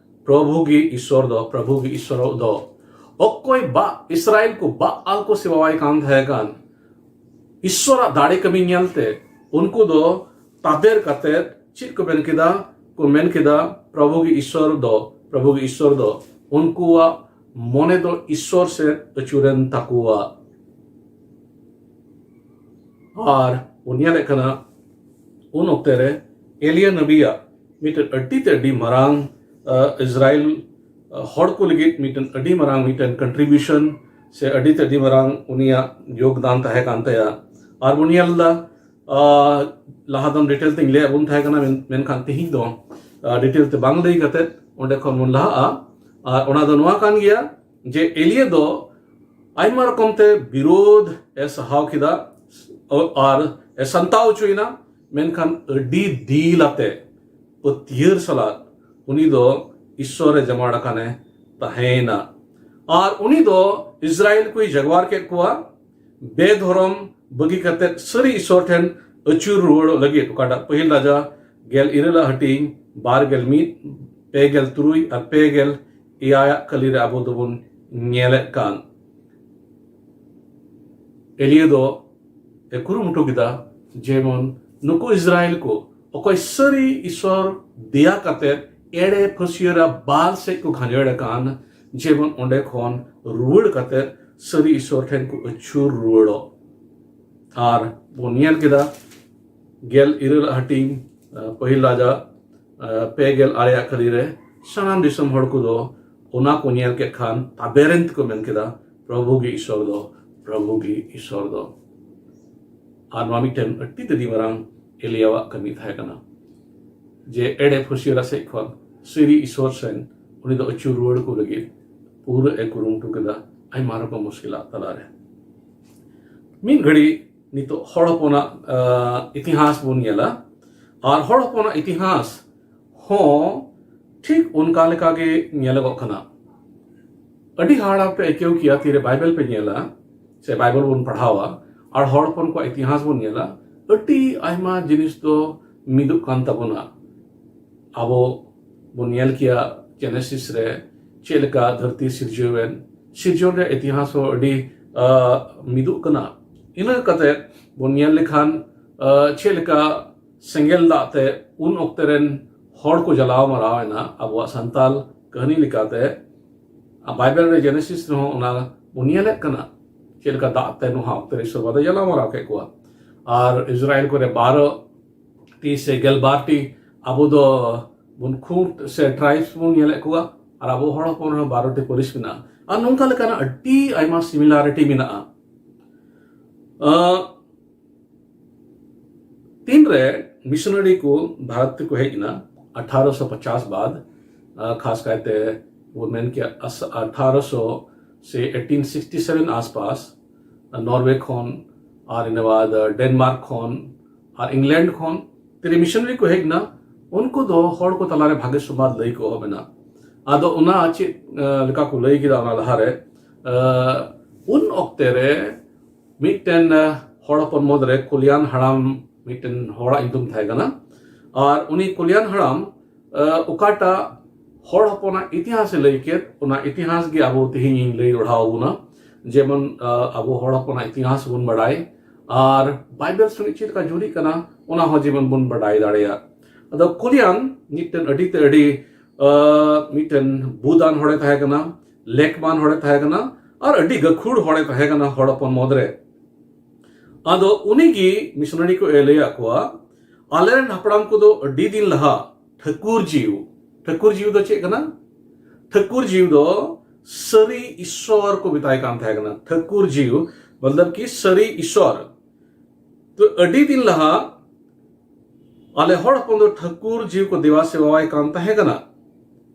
"ᱯᱨᱚᱵᱷᱩ ᱜᱮ ᱤᱥᱥᱚᱨ ᱫᱚ, ᱯᱨᱚᱵᱷᱩ ᱜᱮ ᱤᱥᱥᱚᱨ ᱫᱚ᱾" ᱚᱠᱚᱭ ᱵᱟ ᱤᱥᱨᱟᱭᱮᱞ ᱠᱚ ᱵᱟᱟᱞ ᱠᱚ ᱥᱮᱵᱟᱣᱟᱭ ᱠᱟᱱ ᱛᱟᱦᱮᱸ ᱠᱟᱱ, ᱤᱥᱥᱚᱨᱟᱜ ᱫᱟᱲᱮ ᱠᱟᱹᱢᱤ ᱧᱮᱞᱛᱮ ᱩᱱᱠᱩ ᱫᱚ ᱛᱟᱵᱮᱨ ᱠᱟᱛᱮ ᱪᱮᱫ ᱠᱚ ᱢᱮᱱ ᱠᱮᱫᱟ? ᱠᱚ ᱢᱮᱱ ᱠᱮᱫᱟ, "ᱯᱨᱚᱵᱷᱩ ᱜᱮ ᱤᱥᱥᱚᱨ ᱫᱚ, ᱯᱨᱚᱵᱷᱩ ᱜᱮ ᱤᱥᱥᱚᱨ ᱫᱚ᱾" ᱩᱱᱠᱩᱣᱟᱜ ᱢᱚᱱᱮ ᱫᱚ ᱤᱥᱥᱚᱨ ᱥᱮᱫ ᱟᱹᱪᱩᱨᱮᱱ ᱛᱟᱠᱚᱣᱟ᱾ ᱟᱨ ᱵᱚᱱ ᱧᱮᱞᱮᱫ ᱠᱟᱱᱟ ᱩᱱ ᱚᱠᱛᱮ ᱨᱮ ᱮᱞᱤᱭᱟ ᱱᱟᱵᱤᱭᱟᱜ ᱢᱤᱫᱴᱮᱱ ᱟᱹᱰᱤ ᱛᱮ ᱟᱹᱰᱤ ᱢᱟᱨᱟᱝ ᱤᱥᱨᱟᱭᱮᱞ ᱦᱚᱲ ᱠᱚ ᱞᱟᱹᱜᱤᱫ ᱢᱤᱫᱴᱮᱱ ᱟᱹᱰᱤ ᱢᱟᱨᱟᱝ ᱢᱤᱫᱴᱮᱱ ᱠᱚᱱᱴᱨᱤᱵᱤᱭᱩᱥᱚᱱ ᱥᱮ ᱟᱹᱰᱤ ᱛᱮ ᱟᱹᱰᱤ ᱢᱟᱨᱟᱝ ᱩᱱᱤᱭᱟᱜ ᱡᱳᱜᱽᱫᱟᱱ ᱛᱟᱦᱮᱸ ᱠᱟᱱ ᱛᱟᱭᱟ᱾ ᱟᱨ ᱵᱚᱱ ᱧᱮᱞ ᱮᱫᱟ, ᱞᱟᱦᱟ ᱫᱚ ᱰᱤᱴᱮᱞ ᱛᱮᱧ ᱞᱟᱹᱭᱟᱫ ᱵᱚᱱ ᱛᱟᱦᱮᱸ ᱠᱟᱱᱟ, ᱢᱮᱱᱠᱷᱟᱱ ᱛᱮᱦᱮᱧ ᱫᱚ ᱰᱤᱴᱮᱞ ᱛᱮ ᱵᱟᱝ ᱞᱟᱹᱭ ᱠᱟᱛᱮ ᱚᱸᱰᱮ ᱠᱷᱚᱱ ᱵᱚᱱ ᱞᱟᱦᱟᱜᱼᱟ᱾ ᱟᱨ ᱚᱱᱟ ᱫᱚ ᱱᱚᱣᱟ ᱠᱟᱱ ᱜᱮᱭᱟ ᱡᱮ ᱮᱞᱤᱭᱟ ᱫᱚ ᱟᱭᱢᱟ ᱨᱚᱠᱚᱢ ᱛᱮ ᱵᱤᱨᱳᱫᱷ ᱮ ᱥᱟᱦᱟᱣ ᱠᱮᱫᱟ ᱟᱨ ᱮ ᱥᱟᱱᱛᱟᱣ ᱦᱚᱪᱚᱭᱮᱱᱟ, ᱢᱮᱱᱠᱷᱟᱱ ᱟᱹᱰᱤ ᱫᱤᱞ ᱟᱛᱮ ᱯᱟᱹᱛᱭᱟᱹᱨ ᱥᱟᱞᱟᱜ ᱩᱱᱤ ᱫᱚ ᱤᱥᱥᱚᱨ ᱮ ᱡᱟᱢᱟᱲ ᱟᱠᱟᱱᱮ ᱛᱟᱦᱮᱸᱭᱮᱱᱟ᱾ ᱟᱨ ᱩᱱᱤ ᱫᱚ ᱤᱥᱨᱟᱭᱮᱞ ᱠᱚᱭ ᱡᱟᱜᱣᱟᱨ ᱠᱮᱫ ᱠᱚᱣᱟ ᱵᱮᱫᱷᱚᱨᱚᱢ ᱵᱟᱹᱜᱤ ᱠᱟᱛᱮ ᱥᱟᱹᱨᱤ ᱤᱥᱥᱚᱨ ᱴᱷᱮᱱ ᱟᱹᱪᱩᱨ ᱨᱩᱣᱟᱹᱲᱚᱜ ᱞᱟᱹᱜᱤᱫ, ᱚᱠᱟᱴᱟᱜ ᱯᱟᱹᱦᱤᱞ ᱨᱟᱡᱟ ᱜᱮᱞ ᱤᱨᱟᱹᱞ ᱟᱜ ᱦᱟᱹᱴᱤᱧ ᱵᱟᱨ ᱜᱮᱞ ᱢᱤᱫ, ᱯᱮ ᱜᱮᱞ ᱛᱩᱨᱩᱭ ᱟᱨ ᱯᱮ ᱜᱮᱞ ᱮᱭᱟᱭ ᱟᱜ ᱠᱟᱹᱞᱤ ᱨᱮ ᱟᱵᱚ ᱫᱚᱵᱚᱱ ᱧᱮᱞᱮᱫ ᱠᱟᱱ᱾ ᱮᱞᱤᱭᱟ ᱫᱚ ᱮ ᱠᱩᱨᱩᱢᱩᱴᱩ ᱠᱮᱫᱟ ᱡᱮᱢᱚᱱ ᱱᱩᱠᱩ ᱤᱥᱨᱟᱭᱮᱞ ᱠᱚ ᱚᱠᱚᱭ ᱥᱟᱹᱨᱤ ᱤᱥᱚᱨ ᱫᱮᱭᱟ ᱠᱟᱛᱮ ᱮᱲᱮ ᱯᱷᱟᱹᱥᱭᱟᱹᱨᱟ ᱵᱟᱞ ᱥᱮᱫ ᱠᱚ ᱜᱷᱟᱸᱡᱚᱲ ᱟᱠᱟᱱ, ᱡᱮᱢᱚᱱ ᱚᱸᱰᱮ ᱠᱷᱚᱱ ᱨᱩᱣᱟᱹᱲ ᱠᱟᱛᱮ ᱥᱟᱹᱨᱤ ᱤᱥᱚᱨ ᱴᱷᱮᱱ ᱠᱚ ᱟᱹᱪᱩᱨ ᱨᱩᱣᱟᱹᱲᱚᱜ᱾ ᱟᱨ ᱵᱚᱱ ᱧᱮᱞ ᱠᱮᱫᱟ ᱜᱮᱞ ᱤᱨᱟᱹᱞ ᱟᱜ ᱦᱟᱹᱴᱤᱧ, ᱟᱸ, ᱯᱟᱹᱦᱤᱞ ᱨᱟᱡᱟ, ᱟᱸ, ᱯᱮ ᱜᱮᱞ ᱟᱨᱮ ᱟᱜ ᱠᱟᱹᱞᱤ ᱨᱮ ᱥᱟᱱᱟᱢ ᱫᱤᱥᱚᱢ ᱦᱚᱲ ᱠᱚᱫᱚ ᱚᱱᱟ ᱠᱚ ᱧᱮᱞ ᱠᱮᱫ ᱠᱷᱟᱱ ᱛᱟᱵᱮᱨᱮᱱ ᱛᱮᱠᱚ ᱢᱮᱱ ᱠᱮᱫᱟ, "ᱯᱨᱚᱵᱷᱩ ᱜᱮ ᱤᱥᱚᱨ ᱫᱚ, ᱯᱨᱚᱵᱷᱩ ᱜᱮ ᱤᱥᱚᱨ ᱫᱚ᱾" ᱟᱨ ᱱᱚᱣᱟ ᱢᱤᱫᱴᱮᱱ ᱟᱹᱰᱤ ᱛᱮᱫᱤ ᱢᱟᱨᱟᱝ ᱮᱞᱤᱭᱟᱣᱟᱜ ᱠᱟᱹᱢᱤ ᱛᱟᱦᱮᱸ ᱠᱟᱱᱟ, ᱡᱮ ᱮᱲᱮ ᱯᱷᱟᱹᱥᱭᱟᱹᱨᱟ ᱥᱮᱫ ᱠᱷᱚᱱ ᱥᱟᱹᱨᱤ ᱤᱥᱚᱨ ᱥᱮᱱ ᱩᱱᱤ ᱫᱚ ᱟᱹᱪᱩᱨ ᱨᱩᱣᱟᱹᱲ ᱠᱚ ᱞᱟᱹᱜᱤᱫ ᱯᱩᱨᱟᱹ ᱮ ᱠᱩᱨᱩᱢᱩᱴᱩ ᱠᱮᱫᱟ ᱟᱭᱢᱟ ᱨᱚᱠᱚᱢ ᱢᱩᱥᱠᱤᱞᱟᱜ ᱛᱟᱞᱟᱨᱮ᱾ ᱢᱤᱫ ᱜᱷᱟᱹᱲᱤ ᱱᱤᱛᱚᱜ ᱦᱚᱲ ᱦᱚᱯᱚᱱᱟᱜ, ᱟᱸ, ᱤᱛᱤᱦᱟᱥ ᱵᱚᱱ ᱧᱮᱞᱟ, ᱟᱨ ᱦᱚᱲ ᱦᱚᱯᱚᱱᱟᱜ ᱤᱛᱤᱦᱟᱥ ᱦᱚᱸ ᱴᱷᱤᱠ ᱚᱱᱠᱟ ᱞᱮᱠᱟ ᱜᱮ ᱧᱮᱞᱚᱜᱚᱜ ᱠᱟᱱᱟ᱾ ᱟᱹᱰᱤ ᱦᱟᱦᱟᱲᱟ ᱯᱮ ᱟᱹᱭᱠᱟᱹᱣ ᱠᱮᱭᱟ ᱛᱤᱨᱮ ᱵᱟᱭᱵᱮᱞ ᱯᱮ ᱧᱮᱞᱟ ᱥᱮ ᱵᱟᱭᱵᱮᱞ ᱵᱚᱱ ᱯᱟᱲᱦᱟᱣᱟ ᱟᱨ ᱦᱚᱲ ᱦᱚᱯᱚᱱ ᱠᱚᱣᱟᱜ ᱤᱛᱤᱦᱟᱥ ᱵᱚᱱ ᱧᱮᱞᱟ, ᱟᱹᱰᱤ ᱟᱭᱢᱟ ᱡᱤᱱᱤᱥ ᱫᱚ ᱢᱤᱫᱚᱜ ᱠᱟᱱ ᱛᱟᱵᱚᱱᱟ᱾ ᱟᱵᱚ ᱵᱚᱱ ᱧᱮᱞ ᱠᱮᱭᱟ ᱡᱮᱱᱮᱥᱤᱥ ᱨᱮ ᱪᱮᱫ ᱞᱮᱠᱟ ᱫᱷᱟᱹᱨᱛᱤ ᱥᱤᱨᱡᱟᱹᱣ ᱮᱱ, ᱥᱤᱨᱡᱚᱱ ᱨᱮᱭᱟᱜ ᱤᱛᱤᱦᱟᱥ ᱦᱚᱸ ᱟᱹᱰᱤ, ᱟ, ᱢᱤᱫᱚᱜ ᱠᱟᱱᱟ᱾ ᱤᱱᱟᱹ ᱠᱟᱛᱮ ᱵᱚᱱ ᱧᱮᱞ ᱞᱮᱠᱷᱟᱱ, ᱟ, ᱪᱮᱫ ᱞᱮᱠᱟ ᱥᱮᱸᱜᱮᱞ ᱫᱟᱜ ᱛᱮ ᱩᱱ ᱚᱠᱛᱮ ᱨᱮᱱ ᱦᱚᱲ ᱠᱚ ᱡᱟᱞᱟᱣ ᱢᱟᱨᱟᱣ ᱮᱱᱟ᱾ ᱟᱵᱚᱣᱟᱜ ᱥᱟᱱᱛᱟᱞ ᱠᱟᱹᱦᱱᱤ ᱞᱮᱠᱟᱛᱮ, ᱟ, ᱵᱟᱭᱵᱮᱞ ᱨᱮ ᱡᱮᱱᱮᱥᱤᱥ ᱨᱮᱦᱚᱸ ᱚᱱᱟ ᱵᱚᱱ ᱧᱮᱞᱮᱫ ᱠᱟᱱᱟ, ᱪᱮᱫ ᱞᱮᱠᱟ ᱫᱟᱜ ᱛᱮ ᱱᱚᱣᱟ ᱚᱠᱛᱮ ᱨᱮ ᱤᱥᱚᱨ ᱵᱟᱵᱟ ᱫᱚᱭ ᱡᱟᱞᱟᱣ ᱢᱟᱨᱟᱣ ᱠᱮᱫ ᱠᱚᱣᱟ᱾ ᱟᱨ ᱤᱥᱨᱟᱭᱮᱞ ᱠᱚᱨᱮ ᱵᱟᱨᱚ ᱴᱤ ᱥᱮ ᱜᱮᱞ ᱵᱟᱨ ᱴᱤ ᱟᱵᱚ ᱫᱚ ᱵᱚᱱ ᱠᱷᱩᱸᱴ ᱥᱮ ᱴᱨᱟᱭᱤᱵᱥ ᱵᱚᱱ ᱧᱮᱞᱮᱫ ᱠᱚᱣᱟ, ᱟᱨ ᱟᱵᱚ ᱦᱚᱲ ᱦᱚᱯᱚᱱ ᱨᱮᱦᱚᱸ ᱵᱟᱨᱚᱴᱤ ᱯᱟᱹᱨᱤᱥ ᱢᱮᱱᱟᱜᱼᱟ᱾ ᱟᱨ ᱱᱚᱝᱠᱟ ᱞᱮᱠᱟᱱᱟᱜ ᱟᱹᱰᱤ ᱟᱭᱢᱟ ᱥᱤᱢᱤᱞᱟᱨᱤᱴᱤ ᱢᱮᱱᱟᱜᱼᱟ᱾ ᱟᱸ, ᱛᱤᱱᱨᱮ ᱢᱤᱥᱚᱱᱟᱨᱤ ᱠᱚ ᱵᱷᱟᱨᱚᱛ ᱛᱮᱠᱚ ᱦᱮᱡ ᱮᱱᱟ ᱟᱴᱷᱟᱨᱚᱥᱚ ᱯᱚᱪᱟᱥ ᱵᱟᱫ, ᱟᱸ, ᱠᱷᱟᱥ ᱠᱟᱭᱛᱮ ᱵᱚᱱ ᱢᱮᱱ ᱠᱮᱭᱟ ᱟᱥ-, ᱟᱴᱷᱟᱨᱚᱥᱚ ᱥᱮ ᱮᱭᱤᱴᱤᱱ ᱥᱤᱠᱥᱴᱤ ᱥᱮᱵᱷᱮᱱ ᱟᱥᱯᱟᱥ, ᱟᱸ, ᱱᱚᱨᱣᱮ ᱠᱷᱚᱱ ᱟᱨ ᱤᱱᱟᱹ ᱵᱟᱫ, ᱟᱸ, ᱰᱮᱱᱢᱟᱨᱠ ᱠᱷᱚᱱ ᱟᱨ ᱤᱝᱞᱮᱱᱰ ᱠᱷᱚᱱ ᱛᱤᱱᱨᱮ ᱢᱤᱥᱚᱱᱟᱨᱤ ᱠᱚ ᱦᱮᱡ ᱮᱱᱟ, ᱩᱱᱠᱩ ᱫᱚ ᱦᱚᱲ ᱠᱚ ᱛᱟᱞᱟᱨᱮ ᱵᱷᱟᱜᱮ ᱥᱚᱢᱵᱟᱫ ᱞᱟᱹᱭ ᱠᱚ ᱮᱦᱚᱵ ᱮᱱᱟ᱾ ᱟᱫᱚ ᱚᱱᱟ ᱪᱮᱫ, ᱟᱸ, ᱞᱮᱠᱟ ᱠᱚ ᱞᱟᱹᱭ ᱠᱮᱫᱟ ᱚᱱᱟ ᱞᱟᱦᱟᱨᱮ, ᱟᱸ, ᱩᱱ ᱚᱠᱛᱮ ᱨᱮ ᱢᱤᱫᱴᱮᱱ, ᱟᱸ, ᱦᱚᱲ ᱦᱚᱯᱚᱱ ᱢᱩᱫᱽᱨᱮ ᱠᱚᱞᱭᱟᱱ ᱦᱟᱲᱟᱢ ᱢᱤᱫᱴᱮᱱ ᱦᱚᱲᱟᱜ ᱧᱩᱛᱩᱢ ᱛᱟᱦᱮᱸ ᱠᱟᱱᱟ᱾ ᱟᱨ ᱩᱱᱤ ᱠᱚᱞᱭᱟᱱ ᱦᱟᱲᱟᱢ, ᱟᱸ, ᱚᱠᱟᱴᱟᱜ ᱦᱚᱲ ᱦᱚᱯᱚᱱᱟᱜ ᱤᱛᱤᱦᱟᱥ ᱮ ᱞᱟᱹᱭ ᱠᱮᱫ, ᱚᱱᱟ ᱤᱛᱤᱦᱟᱥ ᱜᱮ ᱟᱵᱚ ᱛᱮᱦᱮᱧ ᱤᱧ ᱞᱟᱹᱭ ᱫᱚᱦᱲᱟᱣ ᱟᱵᱚᱱᱟ᱾ ᱡᱮᱢᱚᱱ, ᱟᱸ, ᱟᱵᱚ ᱦᱚᱲ ᱦᱚᱯᱚᱱᱟᱜ ᱤᱛᱤᱦᱟᱥ ᱵᱚᱱ ᱵᱟᱰᱟᱭ, ᱟᱨ ᱵᱟᱭᱵᱮᱞ ᱥᱚᱸᱜᱮ ᱪᱮᱫ ᱞᱮᱠᱟ ᱡᱩᱨᱤᱜ ᱠᱟᱱᱟ, ᱚᱱᱟ ᱦᱚᱸ ᱡᱮᱢᱚᱱ ᱵᱚᱱ ᱵᱟᱰᱟᱭ ᱫᱟᱲᱮᱭᱟᱜ᱾ ᱟᱫᱚ ᱠᱚᱞᱭᱟᱱ ᱢᱤᱫᱴᱮᱱ ᱟᱹᱰᱤ ᱛᱮ ᱟᱹᱰᱤ, ᱟᱸ, ᱢᱤᱫᱴᱮᱱ ᱵᱩᱫᱟᱱ ᱦᱚᱲᱮ ᱛᱟᱦᱮᱸ ᱠᱟᱱᱟ, ᱞᱮᱠᱢᱟᱱ ᱦᱚᱲᱮ ᱛᱟᱦᱮᱸ ᱠᱟᱱᱟ, ᱟᱨ ᱟᱹᱰᱤ ᱜᱟᱹᱠᱷᱩᱲ ᱦᱚᱲᱮ ᱛᱟᱦᱮᱸ ᱠᱟᱱᱟ ᱦᱚᱲ ᱦᱚᱯᱚᱱ ᱢᱩᱫᱽᱨᱮ᱾ ᱟᱫᱚ ᱩᱱᱤᱜᱮ ᱢᱤᱥᱚᱱᱟᱨᱤ ᱠᱚ ᱮ ᱞᱟᱹᱭᱟᱫ ᱠᱚᱣᱟ, ᱟᱞᱮᱨᱮᱱ ᱦᱟᱯᱲᱟᱢ ᱠᱚᱫᱚ ᱟᱹᱰᱤ ᱫᱤᱱ ᱞᱟᱦᱟ ᱴᱷᱟᱹᱠᱩᱨ ᱡᱤᱣ, ᱴᱷᱟᱹᱠᱩᱨ ᱡᱤᱣ ᱫᱚ ᱪᱮᱫ ᱠᱟᱱᱟ? ᱴᱷᱟᱹᱠᱩᱨ ᱡᱤᱣ ᱫᱚ ᱥᱟᱹᱨᱤ ᱤᱥᱥᱚᱨ ᱠᱚ ᱢᱮᱛᱟᱭ ᱠᱟᱱ ᱛᱟᱦᱮᱸ ᱠᱟᱱᱟ᱾ ᱴᱷᱟᱹᱠᱩᱨ ᱡᱤᱣ ᱢᱚᱛᱞᱚᱵ ᱠᱤ ᱥᱟᱹᱨᱤ ᱤᱥᱥᱚᱨ᱾ ᱛᱚ ᱟᱹᱰᱤ ᱫᱤᱱ ᱞᱟᱦᱟ ᱟᱞᱮ ᱦᱚᱲ ᱦᱚᱯᱚᱱ ᱫᱚ ᱴᱷᱟᱹᱠᱩᱨ ᱡᱤᱣ ᱠᱚ ᱫᱮᱵᱟ ᱥᱮᱵᱟᱣᱟᱭ ᱠᱟᱱ ᱛᱟᱦᱮᱸ ᱠᱟᱱᱟ᱾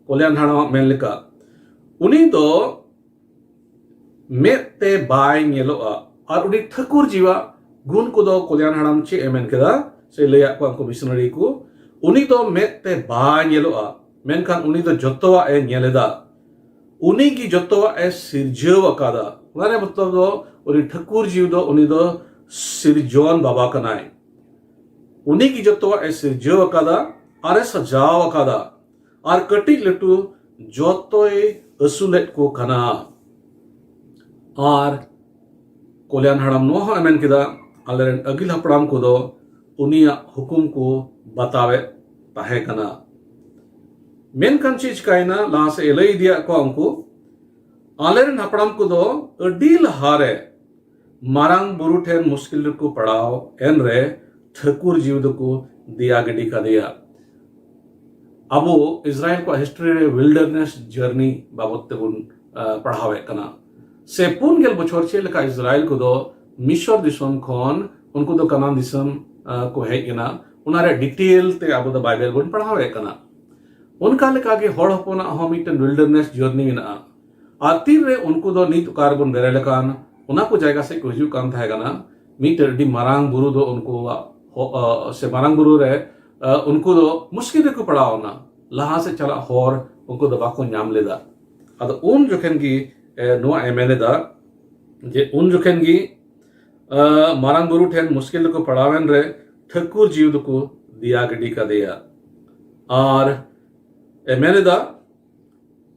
ᱠᱚᱞᱭᱟᱱ ᱦᱟᱲᱟᱢᱟᱜ ᱢᱮᱱ ᱞᱮᱠᱟ, ᱩᱱᱤ ᱫᱚ ᱢᱮᱫ ᱛᱮ ᱵᱟᱭ ᱧᱮᱞᱚᱜᱼᱟ᱾ ᱟᱨ ᱩᱱᱤ ᱴᱷᱟᱹᱠᱩᱨ ᱡᱤᱣᱟᱜ ᱜᱩᱱ ᱠᱚᱫᱚ ᱠᱚᱞᱭᱟᱱ ᱦᱟᱲᱟᱢ ᱪᱮᱫ ᱮ ᱢᱮᱱ ᱠᱮᱫᱟ ᱥᱮ ᱞᱟᱹᱭᱟᱫ ᱠᱚᱣᱟ ᱩᱱᱠᱩ ᱢᱤᱥᱚᱱᱟᱨᱤ ᱠᱚ, ᱩᱱᱤ ᱫᱚ ᱢᱮᱫ ᱛᱮ ᱵᱟᱭ ᱧᱮᱞᱚᱜᱼᱟ, ᱢᱮᱱᱠᱷᱟᱱ ᱩᱱᱤ ᱫᱚ ᱡᱚᱛᱚᱣᱟᱜ ᱮ ᱧᱮᱞ ᱮᱫᱟ᱾ ᱩᱱᱤ ᱜᱮ ᱡᱚᱛᱚᱣᱟᱜ ᱮ ᱥᱤᱨᱡᱟᱹᱣ ᱟᱠᱟᱫᱟ᱾ ᱚᱱᱟ ᱨᱮᱭᱟᱜ ᱢᱚᱛᱞᱚᱵ ᱫᱚ ᱩᱱᱤ ᱴᱷᱟᱹᱠᱩᱨ ᱡᱤᱣ ᱫᱚ ᱩᱱᱤ ᱫᱚ ᱥᱤᱨᱡᱚᱱ ᱵᱟᱵᱟ ᱠᱟᱱᱟᱭ᱾ ᱩᱱᱤ ᱜᱮ ᱡᱚᱛᱚᱣᱟᱜ ᱮ ᱥᱤᱨᱡᱟᱹᱣ ᱟᱠᱟᱫᱟ ᱟᱨ ᱮ ᱥᱟᱡᱟᱣ ᱟᱠᱟᱫᱟ᱾ ᱟᱨ ᱠᱟᱹᱴᱤᱡ ᱞᱟᱹᱴᱩ ᱡᱚᱛᱚᱭ ᱟᱹᱥᱩᱞᱮᱫ ᱠᱚ ᱠᱟᱱᱟ᱾ ᱟᱨ ᱠᱚᱞᱭᱟᱱ ᱦᱟᱲᱟᱢ ᱱᱚᱣᱟ ᱦᱚᱸ ᱮ ᱢᱮᱱ ᱠᱮᱫᱟ, ᱟᱞᱮᱨᱮᱱ ᱟᱹᱜᱤᱞ ᱦᱟᱯᱲᱟᱢ ᱠᱚᱫᱚ ᱩᱱᱤᱭᱟᱜ ᱦᱩᱠᱩᱢ ᱠᱚ ᱵᱟᱛᱟᱣᱮᱫ ᱛᱟᱦᱮᱸ ᱠᱟᱱᱟ᱾ ᱢᱮᱱᱠᱷᱟᱱ ᱪᱮᱫ ᱪᱤᱠᱟᱭᱮᱱᱟ? ᱞᱟᱦᱟ ᱥᱮᱫ ᱮ ᱞᱟᱹᱭ ᱤᱫᱤᱭᱟᱫ ᱠᱚᱣᱟ ᱩᱱᱠᱩ, ᱟᱞᱮᱨᱮᱱ ᱦᱟᱯᱲᱟᱢ ᱠᱚᱫᱚ ᱟᱹᱰᱤ ᱞᱟᱦᱟᱨᱮ ᱢᱟᱨᱟᱝ ᱵᱩᱨᱩ ᱴᱷᱮᱱ ᱢᱩᱥᱠᱤᱞ ᱨᱮᱠᱚ ᱯᱟᱲᱟᱣ ᱮᱱᱨᱮ ᱴᱷᱟᱹᱠᱩᱨ ᱡᱤᱣᱤ ᱫᱚᱠᱚ ᱫᱮᱭᱟ ᱜᱤᱰᱤ ᱠᱟᱫᱮᱭᱟ᱾ ᱟᱵᱚ ᱤᱥᱨᱟᱭᱮᱞ ᱠᱚᱣᱟᱜ ᱦᱤᱥᱴᱨᱤ ᱨᱮ ᱣᱤᱞᱰᱟᱨᱱᱮᱥ ᱡᱟᱨᱱᱤ ᱵᱟᱵᱚᱛ ᱛᱮᱵᱚᱱ ᱟᱸ, ᱯᱟᱲᱦᱟᱣᱮᱫ ᱠᱟᱱᱟ᱾ ᱥᱮ ᱯᱩᱱ ᱜᱮᱞ ᱵᱚᱪᱷᱚᱨ ᱪᱮᱫ ᱞᱮᱠᱟ ᱤᱥᱨᱟᱭᱮᱞ ᱠᱚᱫᱚ ᱢᱤᱥᱚᱨ ᱫᱤᱥᱚᱢ ᱠᱷᱚᱱ ᱩᱱᱠᱩ ᱫᱚ ᱠᱟᱱᱟᱱ ᱫᱤᱥᱚᱢ ᱟᱸ, ᱠᱚ ᱦᱮᱡ ᱮᱱᱟ, ᱚᱱᱟ ᱨᱮᱭᱟᱜ ᱰᱤᱴᱮᱞ ᱛᱮ ᱟᱵᱚ ᱫᱚ ᱵᱟᱭᱵᱮᱞ ᱵᱚᱱ ᱯᱟᱲᱦᱟᱣᱮᱫ ᱠᱟᱱᱟ᱾ ᱚᱱᱠᱟ ᱞᱮᱠᱟᱜᱮ ᱦᱚᱲ ᱦᱚᱯᱚᱱᱟᱜ ᱦᱚᱸ ᱢᱤᱫᱴᱮᱱ ᱣᱤᱞᱰᱟᱨᱱᱮᱥ ᱡᱟᱨᱱᱤ ᱢᱮᱱᱟᱜᱼᱟ᱾ ᱟᱨ ᱛᱤᱱᱨᱮ ᱩᱱᱠᱩ ᱫᱚ ᱱᱤᱛ ᱚᱠᱟ ᱨᱮᱵᱚᱱ ᱵᱮᱨᱮᱞ ᱟᱠᱟᱱ, ᱚᱱᱟ ᱠᱚ ᱡᱟᱭᱜᱟ ᱥᱮᱫ ᱠᱚ ᱦᱤᱡᱩᱜ ᱠᱟᱱ ᱛᱟᱦᱮᱸ ᱠᱟᱱᱟ, ᱢᱤᱫᱴᱮᱱ ᱟᱹᱰᱤ ᱢᱟᱨᱟᱝ ᱵᱩᱨᱩ ᱫᱚ ᱩᱱᱠᱩᱣᱟᱜ ᱦᱚ-, ᱟ, ᱥᱮ ᱢᱟᱨᱟᱝ ᱵᱩᱨᱩ ᱨᱮ, ᱟ, ᱩᱱᱠᱩ ᱫᱚ ᱢᱩᱥᱠᱤᱞ ᱨᱮᱠᱚ ᱯᱟᱲᱟᱣ ᱮᱱᱟ᱾ ᱞᱟᱦᱟ ᱥᱮᱫ ᱪᱟᱞᱟᱜ ᱦᱚᱨ ᱩᱱᱠᱩ ᱫᱚ ᱵᱟᱠᱚ ᱧᱟᱢ ᱞᱮᱫᱟ᱾ ᱟᱫᱚ ᱩᱱ ᱡᱚᱠᱷᱮᱱ ᱜᱮ, ᱮ, ᱱᱚᱣᱟ ᱮ ᱢᱮᱱ ᱮᱫᱟ ᱡᱮ ᱩᱱ ᱡᱚᱠᱷᱮᱱ ᱜᱮ, ᱟ, ᱢᱟᱨᱟᱝ ᱵᱩᱨᱩ ᱴᱷᱮᱱ ᱢᱩᱥᱠᱤᱞ ᱨᱮᱠᱚ ᱯᱟᱲᱟᱣᱮᱱ ᱨᱮ ᱴᱷᱟᱹᱠᱩᱨ ᱡᱤᱣᱤ ᱫᱚᱠᱚ ᱫᱮᱭᱟ ᱜᱤᱰᱤ ᱠᱟᱫᱮᱭᱟ᱾ ᱟᱨ ᱮ ᱢᱮᱱ ᱮᱫᱟ,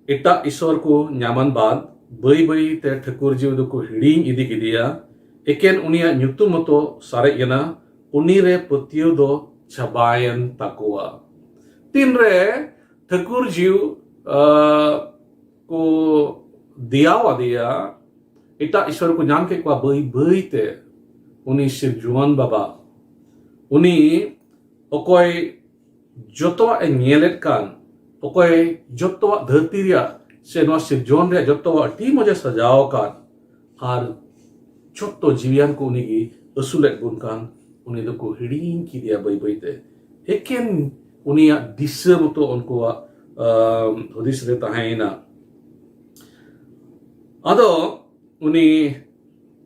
ᱮᱴᱟᱜ ᱤᱥᱚᱨ ᱠᱚ ᱧᱟᱢᱟᱱ ᱵᱟᱫ ᱵᱟᱹᱭ ᱵᱟᱹᱭ ᱛᱮ ᱴᱷᱟᱹᱠᱩᱨ ᱡᱤᱣᱤ ᱫᱚᱠᱚ ᱦᱤᱲᱤᱧ ᱤᱫᱤ ᱠᱮᱫᱮᱭᱟ᱾ ᱮᱠᱮᱱ ᱩᱱᱤᱭᱟᱜ ᱧᱩᱛᱩᱢ ᱢᱚᱛᱚ ᱥᱟᱨᱮᱡ ᱮᱱᱟ, ᱩᱱᱤ ᱨᱮ ᱯᱟᱹᱛᱭᱟᱹᱣ ᱫᱚ ᱪᱟᱵᱟᱭᱮᱱ ᱛᱟᱠᱚᱣᱟ᱾ ᱛᱤᱱᱨᱮ ᱴᱷᱟᱹᱠᱩᱨ ᱡᱤᱣᱤ, ᱟ, ᱠᱚ ᱫᱮᱭᱟᱣᱟᱫᱮᱭᱟ, ᱮᱴᱟᱜ ᱤᱥᱚᱨ ᱠᱚ ᱧᱟᱢ ᱠᱮᱫ ᱠᱚᱣᱟ, ᱵᱟᱹᱭ ᱵᱟᱹᱭ ᱛᱮ ᱩᱱᱤ ᱥᱤᱨᱡᱚᱱ ᱵᱟᱵᱟ, ᱩᱱᱤ ᱚᱠᱚᱭ ᱡᱚᱛᱚᱣᱟᱜ ᱮ ᱧᱮᱞᱮᱫ ᱠᱟᱱ, ᱚᱠᱚᱭ ᱡᱚᱛᱚᱣᱟᱜ ᱫᱷᱟᱹᱨᱛᱤ ᱨᱮᱭᱟᱜ ᱥᱮ ᱱᱚᱣᱟ ᱥᱤᱨᱡᱚᱱ ᱨᱮᱭᱟᱜ ᱡᱚᱛᱚᱣᱟᱜ ᱟᱹᱰᱤ ᱢᱚᱡᱽ ᱮ ᱥᱟᱡᱟᱣ ᱟᱠᱟᱫ, ᱟᱨ ᱡᱚᱛᱚ ᱡᱤᱣᱤᱭᱟᱱ ᱠᱚ ᱩᱱᱤ ᱜᱮ ᱟᱹᱥᱩᱞᱮᱫ ᱵᱚᱱ ᱠᱟᱱ, ᱩᱱᱤ ᱫᱚᱠᱚ ᱦᱤᱲᱤᱧ ᱠᱮᱫᱮᱭᱟ ᱵᱟᱹᱭ ᱵᱟᱹᱭ ᱛᱮ᱾ ᱮᱠᱮᱱ ᱩᱱᱤᱭᱟᱜ ᱫᱤᱥᱟᱹ ᱢᱚᱛᱚ ᱩᱱᱠᱩᱣᱟᱜ, ᱟᱢ, ᱦᱩᱫᱤᱥ ᱨᱮ ᱛᱟᱦᱮᱸᱭᱮᱱᱟ᱾ ᱟᱫᱚ ᱩᱱᱤ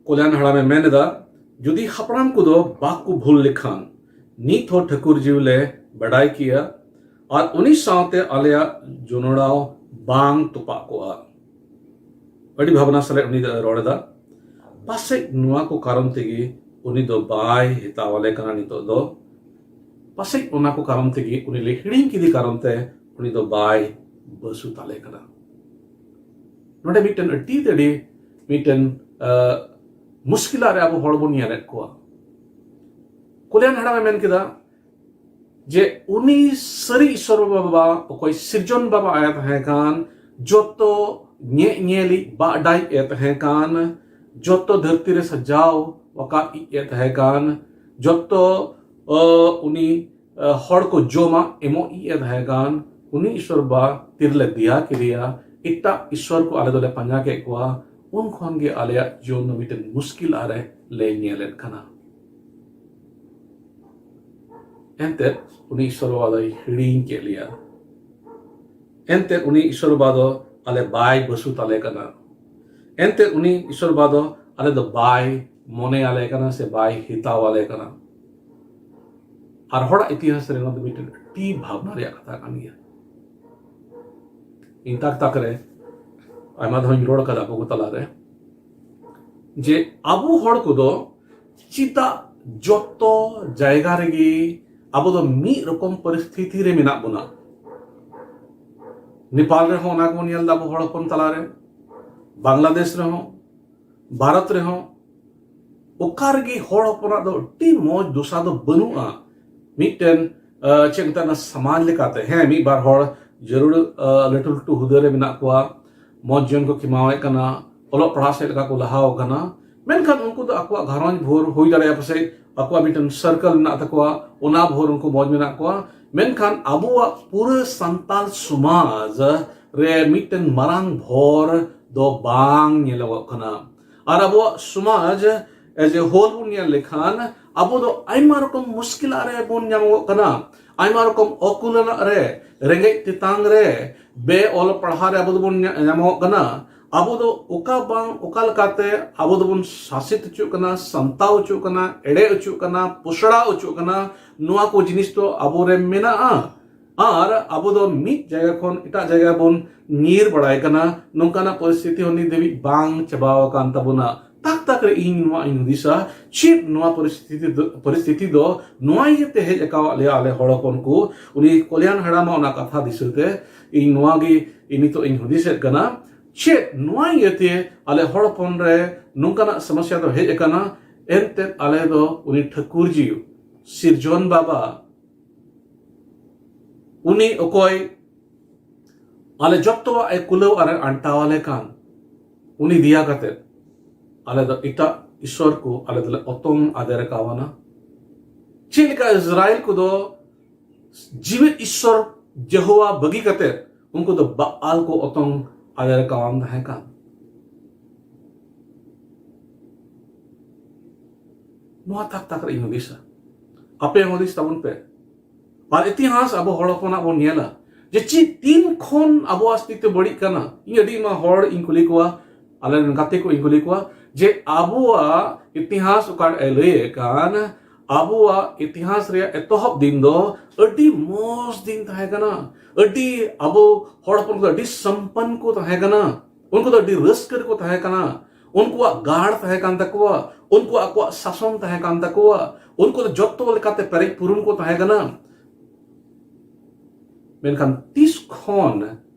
ᱠᱚᱞᱭᱟᱱ ᱦᱟᱲᱟᱢᱮ ᱢᱮᱱ ᱮᱫᱟ, ᱡᱩᱫᱤ ᱦᱟᱯᱲᱟᱢ ᱠᱚᱫᱚ ᱵᱟᱠᱚ ᱵᱷᱩᱞ ᱞᱮᱠᱷᱟᱱ, ᱱᱤᱛ ᱦᱚᱸ ᱴᱷᱟᱹᱠᱩᱨ ᱡᱤᱣᱤ ᱞᱮ ᱵᱟᱰᱟᱭ ᱠᱮᱭᱟ ᱟᱨ ᱩᱱᱤ ᱥᱟᱶᱛᱮ ᱟᱞᱮᱭᱟᱜ ᱡᱚᱱᱚᱲᱟᱣ ᱵᱟᱝ ᱛᱚᱯᱟᱜ ᱠᱚᱜᱼᱟ᱾ ᱟᱹᱰᱤ ᱵᱷᱟᱵᱽᱱᱟ ᱥᱟᱞᱟᱜ ᱩᱱᱤ ᱫᱚ ᱨᱚᱲ ᱮᱫᱟ, ᱯᱟᱥᱮᱡ ᱱᱚᱣᱟ ᱠᱚ ᱠᱟᱨᱚᱱ ᱛᱮᱜᱮ ᱩᱱᱤ ᱫᱚ ᱵᱟᱭ ᱦᱮᱛᱟᱣ ᱟᱞᱮ ᱠᱟᱱᱟ ᱱᱤᱛᱚᱜ ᱫᱚ᱾ ᱯᱟᱥᱮᱡ ᱚᱱᱟ ᱠᱚ ᱠᱟᱨᱚᱱ ᱛᱮᱜᱮ, ᱩᱱᱤ ᱞᱮ ᱦᱤᱲᱤᱧ ᱠᱮᱫᱮ ᱠᱟᱨᱚᱱ ᱛᱮ ᱩᱱᱤ ᱫᱚ ᱵᱟᱭ ᱵᱟᱹᱥᱩ ᱛᱟᱞᱮ ᱠᱟᱱᱟ᱾ ᱱᱚᱰᱮ ᱢᱤᱫᱴᱮᱱ ᱟᱹᱰᱤ ᱛᱮ ᱟᱹᱰᱤ ᱢᱤᱫᱴᱮᱱ, ᱟ, ᱢᱩᱥᱠᱤᱞᱟᱜ ᱨᱮ ᱟᱵᱚ ᱦᱚᱲ ᱵᱚᱱ ᱧᱮᱞᱮᱫ ᱠᱚᱣᱟ᱾ ᱠᱚᱞᱭᱟᱱ ᱦᱟᱲᱟᱢᱮ ᱢᱮᱱ ᱠᱮᱫᱟ ᱡᱮ ᱩᱱᱤ ᱥᱟᱹᱨᱤ ᱤᱥᱚᱨ ᱵᱟᱵᱟ, ᱚᱠᱚᱭ ᱥᱤᱨᱡᱚᱱ ᱵᱟᱵᱟ ᱟᱭ ᱛᱟᱦᱮᱸ ᱠᱟᱱ, ᱡᱚᱛᱚ ᱧᱮ-, ᱧᱮᱞᱤᱡ ᱵᱟᱰᱟᱭ ᱮ ᱛᱟᱦᱮᱸ ᱠᱟᱱ, ᱡᱚᱛᱚ ᱫᱷᱟᱹᱨᱛᱤ ᱨᱮ ᱥᱟᱡᱟᱣ ᱟᱠᱟᱫ ᱤᱡ ᱮ ᱛᱟᱦᱮᱸ ᱠᱟᱱ, ᱡᱚᱛᱚ, ᱟ, ᱩᱱᱤ ᱦᱚᱲ ᱠᱚ ᱡᱚᱢᱟᱜ ᱮᱢᱚᱜ ᱤᱡ ᱮ ᱛᱟᱦᱮᱸ ᱠᱟᱱ, ᱩᱱᱤ ᱤᱥᱚᱨ ᱵᱟ ᱛᱤᱨᱮᱞᱮ ᱫᱮᱭᱟ ᱠᱮᱫᱮᱭᱟ, ᱮᱴᱟᱜ ᱤᱥᱚᱨ ᱠᱚ ᱟᱞᱮ ᱫᱚᱞᱮ ᱯᱟᱸᱡᱟ ᱠᱮᱫ ᱠᱚᱣᱟ, ᱩᱱ ᱠᱷᱚᱱ ᱜᱮ ᱟᱞᱮᱭᱟᱜ ᱡᱤᱭᱚᱱ ᱫᱚ ᱢᱤᱫᱴᱮᱱ ᱢᱩᱥᱠᱤᱞ ᱟᱨᱮ ᱞᱮ ᱧᱮᱞᱮᱫ ᱠᱟᱱᱟ᱾ ᱮᱱᱛᱮᱫ ᱩᱱᱤ ᱤᱥᱚᱨ ᱵᱟᱵᱟ ᱫᱚᱭ ᱦᱤᱲᱤᱧ ᱠᱮᱫ ᱞᱮᱭᱟ᱾ ᱮᱱᱛᱮᱫ ᱩᱱᱤ ᱤᱥᱚᱨ ᱵᱟᱵᱟ ᱫᱚ ᱟᱞᱮ ᱵᱟᱭ ᱵᱟᱹᱥᱩ ᱛᱟᱞᱮ ᱠᱟᱱᱟ᱾ ᱮᱱᱛᱮᱫ ᱩᱱᱤ ᱤᱥᱚᱨ ᱵᱟᱵᱟ ᱫᱚ ᱟᱞᱮ ᱫᱚ ᱵᱟᱭ ᱢᱚᱱᱮ ᱟᱞᱮ ᱠᱟᱱᱟ ᱥᱮ ᱵᱟᱭ ᱦᱮᱛᱟᱣ ᱟᱞᱮ ᱠᱟᱱᱟ᱾ ᱟᱨ ᱦᱚᱲᱟᱜ ᱤᱛᱤᱦᱟᱥ ᱨᱮ ᱱᱚᱣᱟ ᱫᱚ ᱢᱤᱫᱴᱮᱱ ᱟᱹᱰᱤ ᱵᱷᱟᱵᱽᱱᱟ ᱨᱮᱭᱟᱜ ᱠᱟᱛᱷᱟ ᱠᱟᱱ ᱜᱮᱭᱟ᱾ ᱤᱧ ᱛᱟᱠ ᱛᱟᱠ ᱨᱮ ᱟᱭᱢᱟ ᱫᱷᱟᱣ ᱤᱧ ᱨᱚᱲ ᱠᱟᱫᱟ ᱟᱵᱚ ᱠᱚ ᱛᱟᱞᱟᱨᱮ, ᱡᱮ ᱟᱵᱚ ᱦᱚᱲ ᱠᱚᱫᱚ ᱪᱮᱫᱟᱜ ᱡᱚᱛᱚ ᱡᱟᱭᱜᱟ ᱨᱮᱜᱮ ᱟᱵᱚ ᱫᱚ ᱢᱤᱫ ᱨᱚᱠᱚᱢ ᱯᱚᱨᱤᱥᱛᱷᱤᱛᱤ ᱨᱮ ᱢᱮᱱᱟᱜ ᱵᱚᱱᱟ? ᱱᱮᱯᱟᱞ ᱨᱮᱦᱚᱸ ᱚᱱᱟ ᱜᱮᱵᱚᱱ ᱧᱮᱞ ᱮᱫᱟ ᱟᱵᱚ ᱦᱚᱲ ᱦᱚᱯᱚᱱ ᱛᱟᱞᱟᱨᱮ, ᱵᱟᱝᱞᱟᱫᱮᱥ ᱨᱮᱦᱚᱸ, ᱵᱷᱟᱨᱚᱛ ᱨᱮᱦᱚᱸ᱾ ᱚᱠᱟ ᱨᱮᱜᱮ ᱦᱚᱲ ᱦᱚᱯᱚᱱᱟᱜ ᱫᱚ ᱟᱹᱰᱤ ᱢᱚᱡᱽ ᱫᱚᱥᱟ ᱫᱚ ᱵᱟᱹᱱᱩᱜᱼᱟ᱾ ᱢᱤᱫᱴᱮᱱ, ᱟᱸ, ᱪᱮᱫ ᱢᱮᱛᱟᱜᱼᱟ, ᱥᱚᱢᱟᱡᱽ ᱞᱮᱠᱟᱛᱮ, ᱦᱮᱸ, ᱢᱤᱫ ᱵᱟᱨ ᱦᱚᱲ ᱡᱟᱹᱨᱩᱲ, ᱟᱸ, ᱞᱟᱹᱴᱩ ᱞᱟᱹᱴᱩ ᱦᱩᱫᱟᱹ ᱨᱮ ᱢᱮᱱᱟᱜ ᱠᱚᱣᱟ, ᱢᱚᱡᱽ ᱡᱤᱭᱚᱱ ᱠᱚ ᱠᱷᱮᱢᱟᱣᱮᱫ ᱠᱟᱱᱟ, ᱚᱞᱚᱜ ᱯᱟᱲᱦᱟᱜ ᱥᱮᱫ ᱞᱮᱠᱟ ᱠᱚ ᱞᱟᱦᱟᱣ ᱟᱠᱟᱱᱟ, ᱢᱮᱱᱠᱷᱟᱱ ᱩᱱᱠᱩ ᱫᱚ ᱟᱠᱚᱣᱟᱜ ᱜᱷᱟᱨᱚᱸᱡᱽ ᱵᱷᱳᱨ ᱦᱩᱭ ᱫᱟᱲᱮᱭᱟᱜᱼᱟ, ᱯᱟᱥᱮᱡ ᱟᱠᱚᱣᱟᱜ ᱢᱤᱫᱴᱮᱱ ᱥᱟᱨᱠᱮᱞ ᱢᱮᱱᱟᱜ ᱛᱟᱠᱚᱣᱟ, ᱚᱱᱟ ᱵᱷᱳᱨ ᱩᱱᱠᱩ ᱢᱚᱡᱽ ᱢᱮᱱᱟᱜ ᱠᱚᱣᱟ᱾ ᱢᱮᱱᱠᱷᱟᱱ ᱟᱵᱚᱣᱟᱜ ᱯᱩᱨᱟᱹ ᱥᱟᱱᱛᱟᱞ ᱥᱚᱢᱟᱡᱽ ᱨᱮ ᱢᱤᱫᱴᱮᱱ ᱢᱟᱨᱟᱝ ᱵᱷᱳᱨ ᱫᱚ ᱵᱟᱝ ᱧᱮᱞᱚᱜᱚᱜ ᱠᱟᱱᱟ᱾ ᱟᱨ ᱟᱵᱚᱣᱟᱜ ᱥᱚᱢᱟᱡᱽ as a whole ᱵᱚᱱ ᱧᱮᱞ ᱞᱮᱠᱷᱟᱱ, ᱟᱵᱚ ᱫᱚ ᱟᱭᱢᱟ ᱨᱚᱠᱚᱢ ᱢᱩᱥᱠᱤᱞᱟᱜ ᱨᱮ ᱵᱚᱱ ᱧᱟᱢᱚᱜᱚᱜ ᱠᱟᱱᱟ, ᱟᱭᱢᱟ ᱨᱚᱠᱚᱢ ᱚᱠᱩᱞᱟᱱᱟᱜ ᱨᱮ, ᱨᱮᱸᱜᱮᱡ ᱛᱮᱛᱟᱝ ᱨᱮ, ᱵᱮ ᱚᱞ ᱯᱟᱲᱦᱟᱣ ᱨᱮ ᱟᱵᱚ ᱫᱚᱵᱚᱱ ᱧᱟ-, ᱧᱟᱢᱚᱜᱚᱜ ᱠᱟᱱᱟ᱾ ᱟᱵᱚ ᱫᱚ ᱚᱠᱟ ᱵᱟᱝ ᱚᱠᱟ ᱞᱮᱠᱟᱛᱮ ᱟᱵᱚ ᱫᱚᱵᱚᱱ ᱥᱟᱥᱮᱛ ᱦᱚᱪᱚᱜ ᱠᱟᱱᱟ, ᱥᱟᱱᱛᱟᱣ ᱦᱚᱪᱚᱜ ᱠᱟᱱᱟ, ᱮᱲᱮ ᱦᱚᱪᱚᱜ ᱠᱟᱱᱟ, ᱯᱚᱥᱲᱟᱣ ᱦᱚᱪᱚᱜ ᱠᱟᱱᱟ, ᱱᱚᱣᱟ ᱠᱚ ᱡᱤᱱᱤᱥ ᱫᱚ ᱟᱵᱚ ᱨᱮ ᱢᱮᱱᱟᱜᱼᱟ᱾ ᱟᱨ ᱟᱵᱚ ᱫᱚ ᱢᱤᱫ ᱡᱟᱭᱜᱟ ᱠᱷᱚᱱ ᱮᱴᱟᱜ ᱡᱟᱭᱜᱟ ᱵᱚᱱ ᱧᱤᱨ ᱵᱟᱲᱟᱭ ᱠᱟᱱᱟ᱾ ᱱᱚᱝᱠᱟᱱᱟᱜ ᱯᱚᱨᱤᱥᱛᱷᱤᱛᱤ ᱦᱚᱸ ᱱᱤᱛ ᱫᱷᱟᱹᱵᱤᱡ ᱵᱟᱝ ᱪᱟᱵᱟᱣ ᱟᱠᱟᱱ ᱛᱟᱵᱚᱱᱟ᱾ ᱛᱟᱠ ᱛᱟᱠ ᱨᱮ ᱤᱧ ᱱᱚᱣᱟ ᱤᱧ ᱦᱩᱫᱤᱥᱟ, ᱪᱮᱫ ᱱᱚᱣᱟ ᱯᱚᱨᱤᱥᱛᱷᱤᱛᱤ ᱫᱚ, ᱯᱚᱨᱤᱥᱛᱷᱤᱛᱤ ᱫᱚ ᱱᱚᱣᱟ ᱤᱭᱟᱹᱛᱮ ᱦᱮᱡ ᱟᱠᱟᱣᱟᱫ ᱞᱮᱭᱟ ᱟᱞᱮ ᱦᱚᱲ ᱦᱚᱯᱚᱱ ᱠᱚ? ᱩᱱᱤ ᱠᱚᱞᱭᱟᱱ ᱦᱟᱲᱟᱢᱟᱜ ᱚᱱᱟ ᱠᱟᱛᱷᱟ ᱫᱤᱥᱟᱹᱛᱮ ᱤᱧ ᱱᱚᱣᱟ ᱜᱮ ᱤᱧ ᱱᱤᱛᱚᱜ ᱤᱧ ᱦᱩᱫᱤᱥᱮᱫ ᱠᱟᱱᱟ, ᱪᱮᱫ ᱱᱚᱣᱟ ᱤᱭᱟᱹᱛᱮ ᱟᱞᱮ ᱦᱚᱲ ᱦᱚᱯᱚᱱ ᱨᱮ ᱱᱚᱝᱠᱟᱱᱟᱜ ᱥᱚᱢᱚᱥᱭᱟ ᱫᱚ ᱦᱮᱡ ᱟᱠᱟᱱᱟ? ᱮᱱᱛᱮᱫ ᱟᱞᱮ ᱫᱚ ᱩᱱᱤ ᱴᱷᱟᱹᱠᱩᱨ ᱡᱤ, ᱥᱤᱨᱡᱚᱱ ᱵᱟᱵᱟ, ᱩᱱᱤ ᱚᱠᱚᱭ ᱟᱞᱮ ᱡᱚᱛᱚᱣᱟᱜ ᱮ ᱠᱩᱞᱟᱹᱣ ᱟᱨ ᱮ ᱟᱱᱴᱟᱣ ᱟᱞᱮ ᱠᱟᱱ, ᱩᱱᱤ ᱫᱮᱭᱟ ᱠᱟᱛᱮ ᱟᱞᱮ ᱫᱚ ᱮᱴᱟᱜ ᱤᱥᱚᱨ ᱠᱚ ᱟᱞᱮ ᱫᱚᱞᱮ ᱚᱛᱚᱢ ᱟᱫᱮᱨ ᱟᱠᱟᱣᱟᱱᱟ᱾ ᱪᱮᱫ ᱞᱮᱠᱟ ᱤᱥᱨᱟᱭᱮᱞ ᱠᱚᱫᱚ ᱡᱤᱣᱮᱫ ᱤᱥᱥᱚᱨ ᱡᱮᱦᱳᱣᱟ ᱵᱟᱹᱜᱤ ᱠᱟᱛᱮ ᱩᱱᱠᱩ ᱫᱚ ᱵᱟᱟᱞ ᱠᱚ ᱚᱛᱚᱝ ᱟᱫᱮᱨ ᱠᱟᱣᱟᱱ ᱛᱟᱦᱮᱸ ᱠᱟᱱ᱾ ᱱᱚᱣᱟ ᱛᱟᱠ ᱛᱟᱠ ᱨᱮ ᱤᱧ ᱦᱩᱫᱤᱥᱟ, ᱟᱯᱮ ᱦᱩᱫᱤᱥ ᱛᱟᱵᱚᱱ ᱯᱮ᱾ ᱟᱨ ᱤᱛᱤᱦᱟᱥ ᱟᱵᱚ ᱦᱚᱲ ᱦᱚᱯᱚᱱᱟᱜ ᱵᱚᱱ ᱧᱮᱞᱟ ᱡᱮ ᱪᱮᱫ ᱛᱤᱱ ᱠᱷᱚᱱ ᱟᱵᱚᱣᱟᱜ ᱥᱛᱷᱤᱛᱤ ᱵᱟᱹᱲᱤᱡ ᱠᱟᱱᱟ᱾ ᱤᱧ ᱟᱹᱰᱤ ᱟᱭᱢᱟ ᱦᱚᱲ ᱤᱧ ᱠᱩᱞᱤ ᱠᱚᱣᱟ, ᱟᱞᱮ ᱨᱮᱱ ᱜᱟᱛᱮ ᱠᱚ ᱤᱧ ᱠᱩᱞᱤ ᱠᱚᱣᱟ ᱡᱮ ᱟᱵᱚᱣᱟᱜ ᱤᱛᱤᱦᱟᱥ ᱚᱠᱟᱨᱮ ᱞᱟᱹᱭ ᱟᱠᱟᱱ, ᱟᱵᱚᱣᱟᱜ ᱤᱛᱤᱦᱟᱥ ᱨᱮᱭᱟᱜ ᱮᱛᱚᱦᱚᱵ ᱫᱤᱱ ᱫᱚ ᱟᱹᱰᱤ ᱢᱚᱸᱡᱽ ᱫᱤᱱ ᱛᱟᱦᱮᱸ ᱠᱟᱱᱟ, ᱟᱹᱰᱤ ᱟᱵᱚ ᱦᱚᱲ ᱦᱚᱯᱚᱱ ᱠᱚ ᱟᱹᱰᱤ ᱥᱚᱢᱯᱚᱱ ᱠᱚ ᱛᱟᱦᱮᱸ ᱠᱟᱱᱟ, ᱩᱱᱠᱩ ᱫᱚ ᱟᱹᱰᱤ ᱨᱟᱹᱥᱠᱟᱹ ᱨᱮᱠᱚ ᱛᱟᱦᱮᱸ ᱠᱟᱱᱟ, ᱩᱱᱠᱩᱣᱟᱜ ᱜᱟᱲ ᱛᱟᱦᱮᱸ ᱠᱟᱱ ᱛᱟᱠᱚᱣᱟ, ᱩᱱᱠᱩᱣᱟᱜ ᱟᱠᱚᱣᱟᱜ ᱥᱟᱥᱚᱱ ᱛᱟᱦᱮᱸ ᱠᱟᱱ ᱛᱟᱠᱚᱣᱟ, ᱩᱱᱠᱩ ᱫᱚ ᱡᱚᱛᱚ ᱞᱮᱠᱟᱛᱮ ᱯᱮᱨᱮᱡ ᱯᱩᱨᱩᱱ ᱠᱚ ᱛᱟᱦᱮᱸ ᱠᱟᱱᱟ᱾ ᱢᱮᱱᱠᱷᱟᱱ ᱛᱤᱥ ᱠᱷᱚᱱ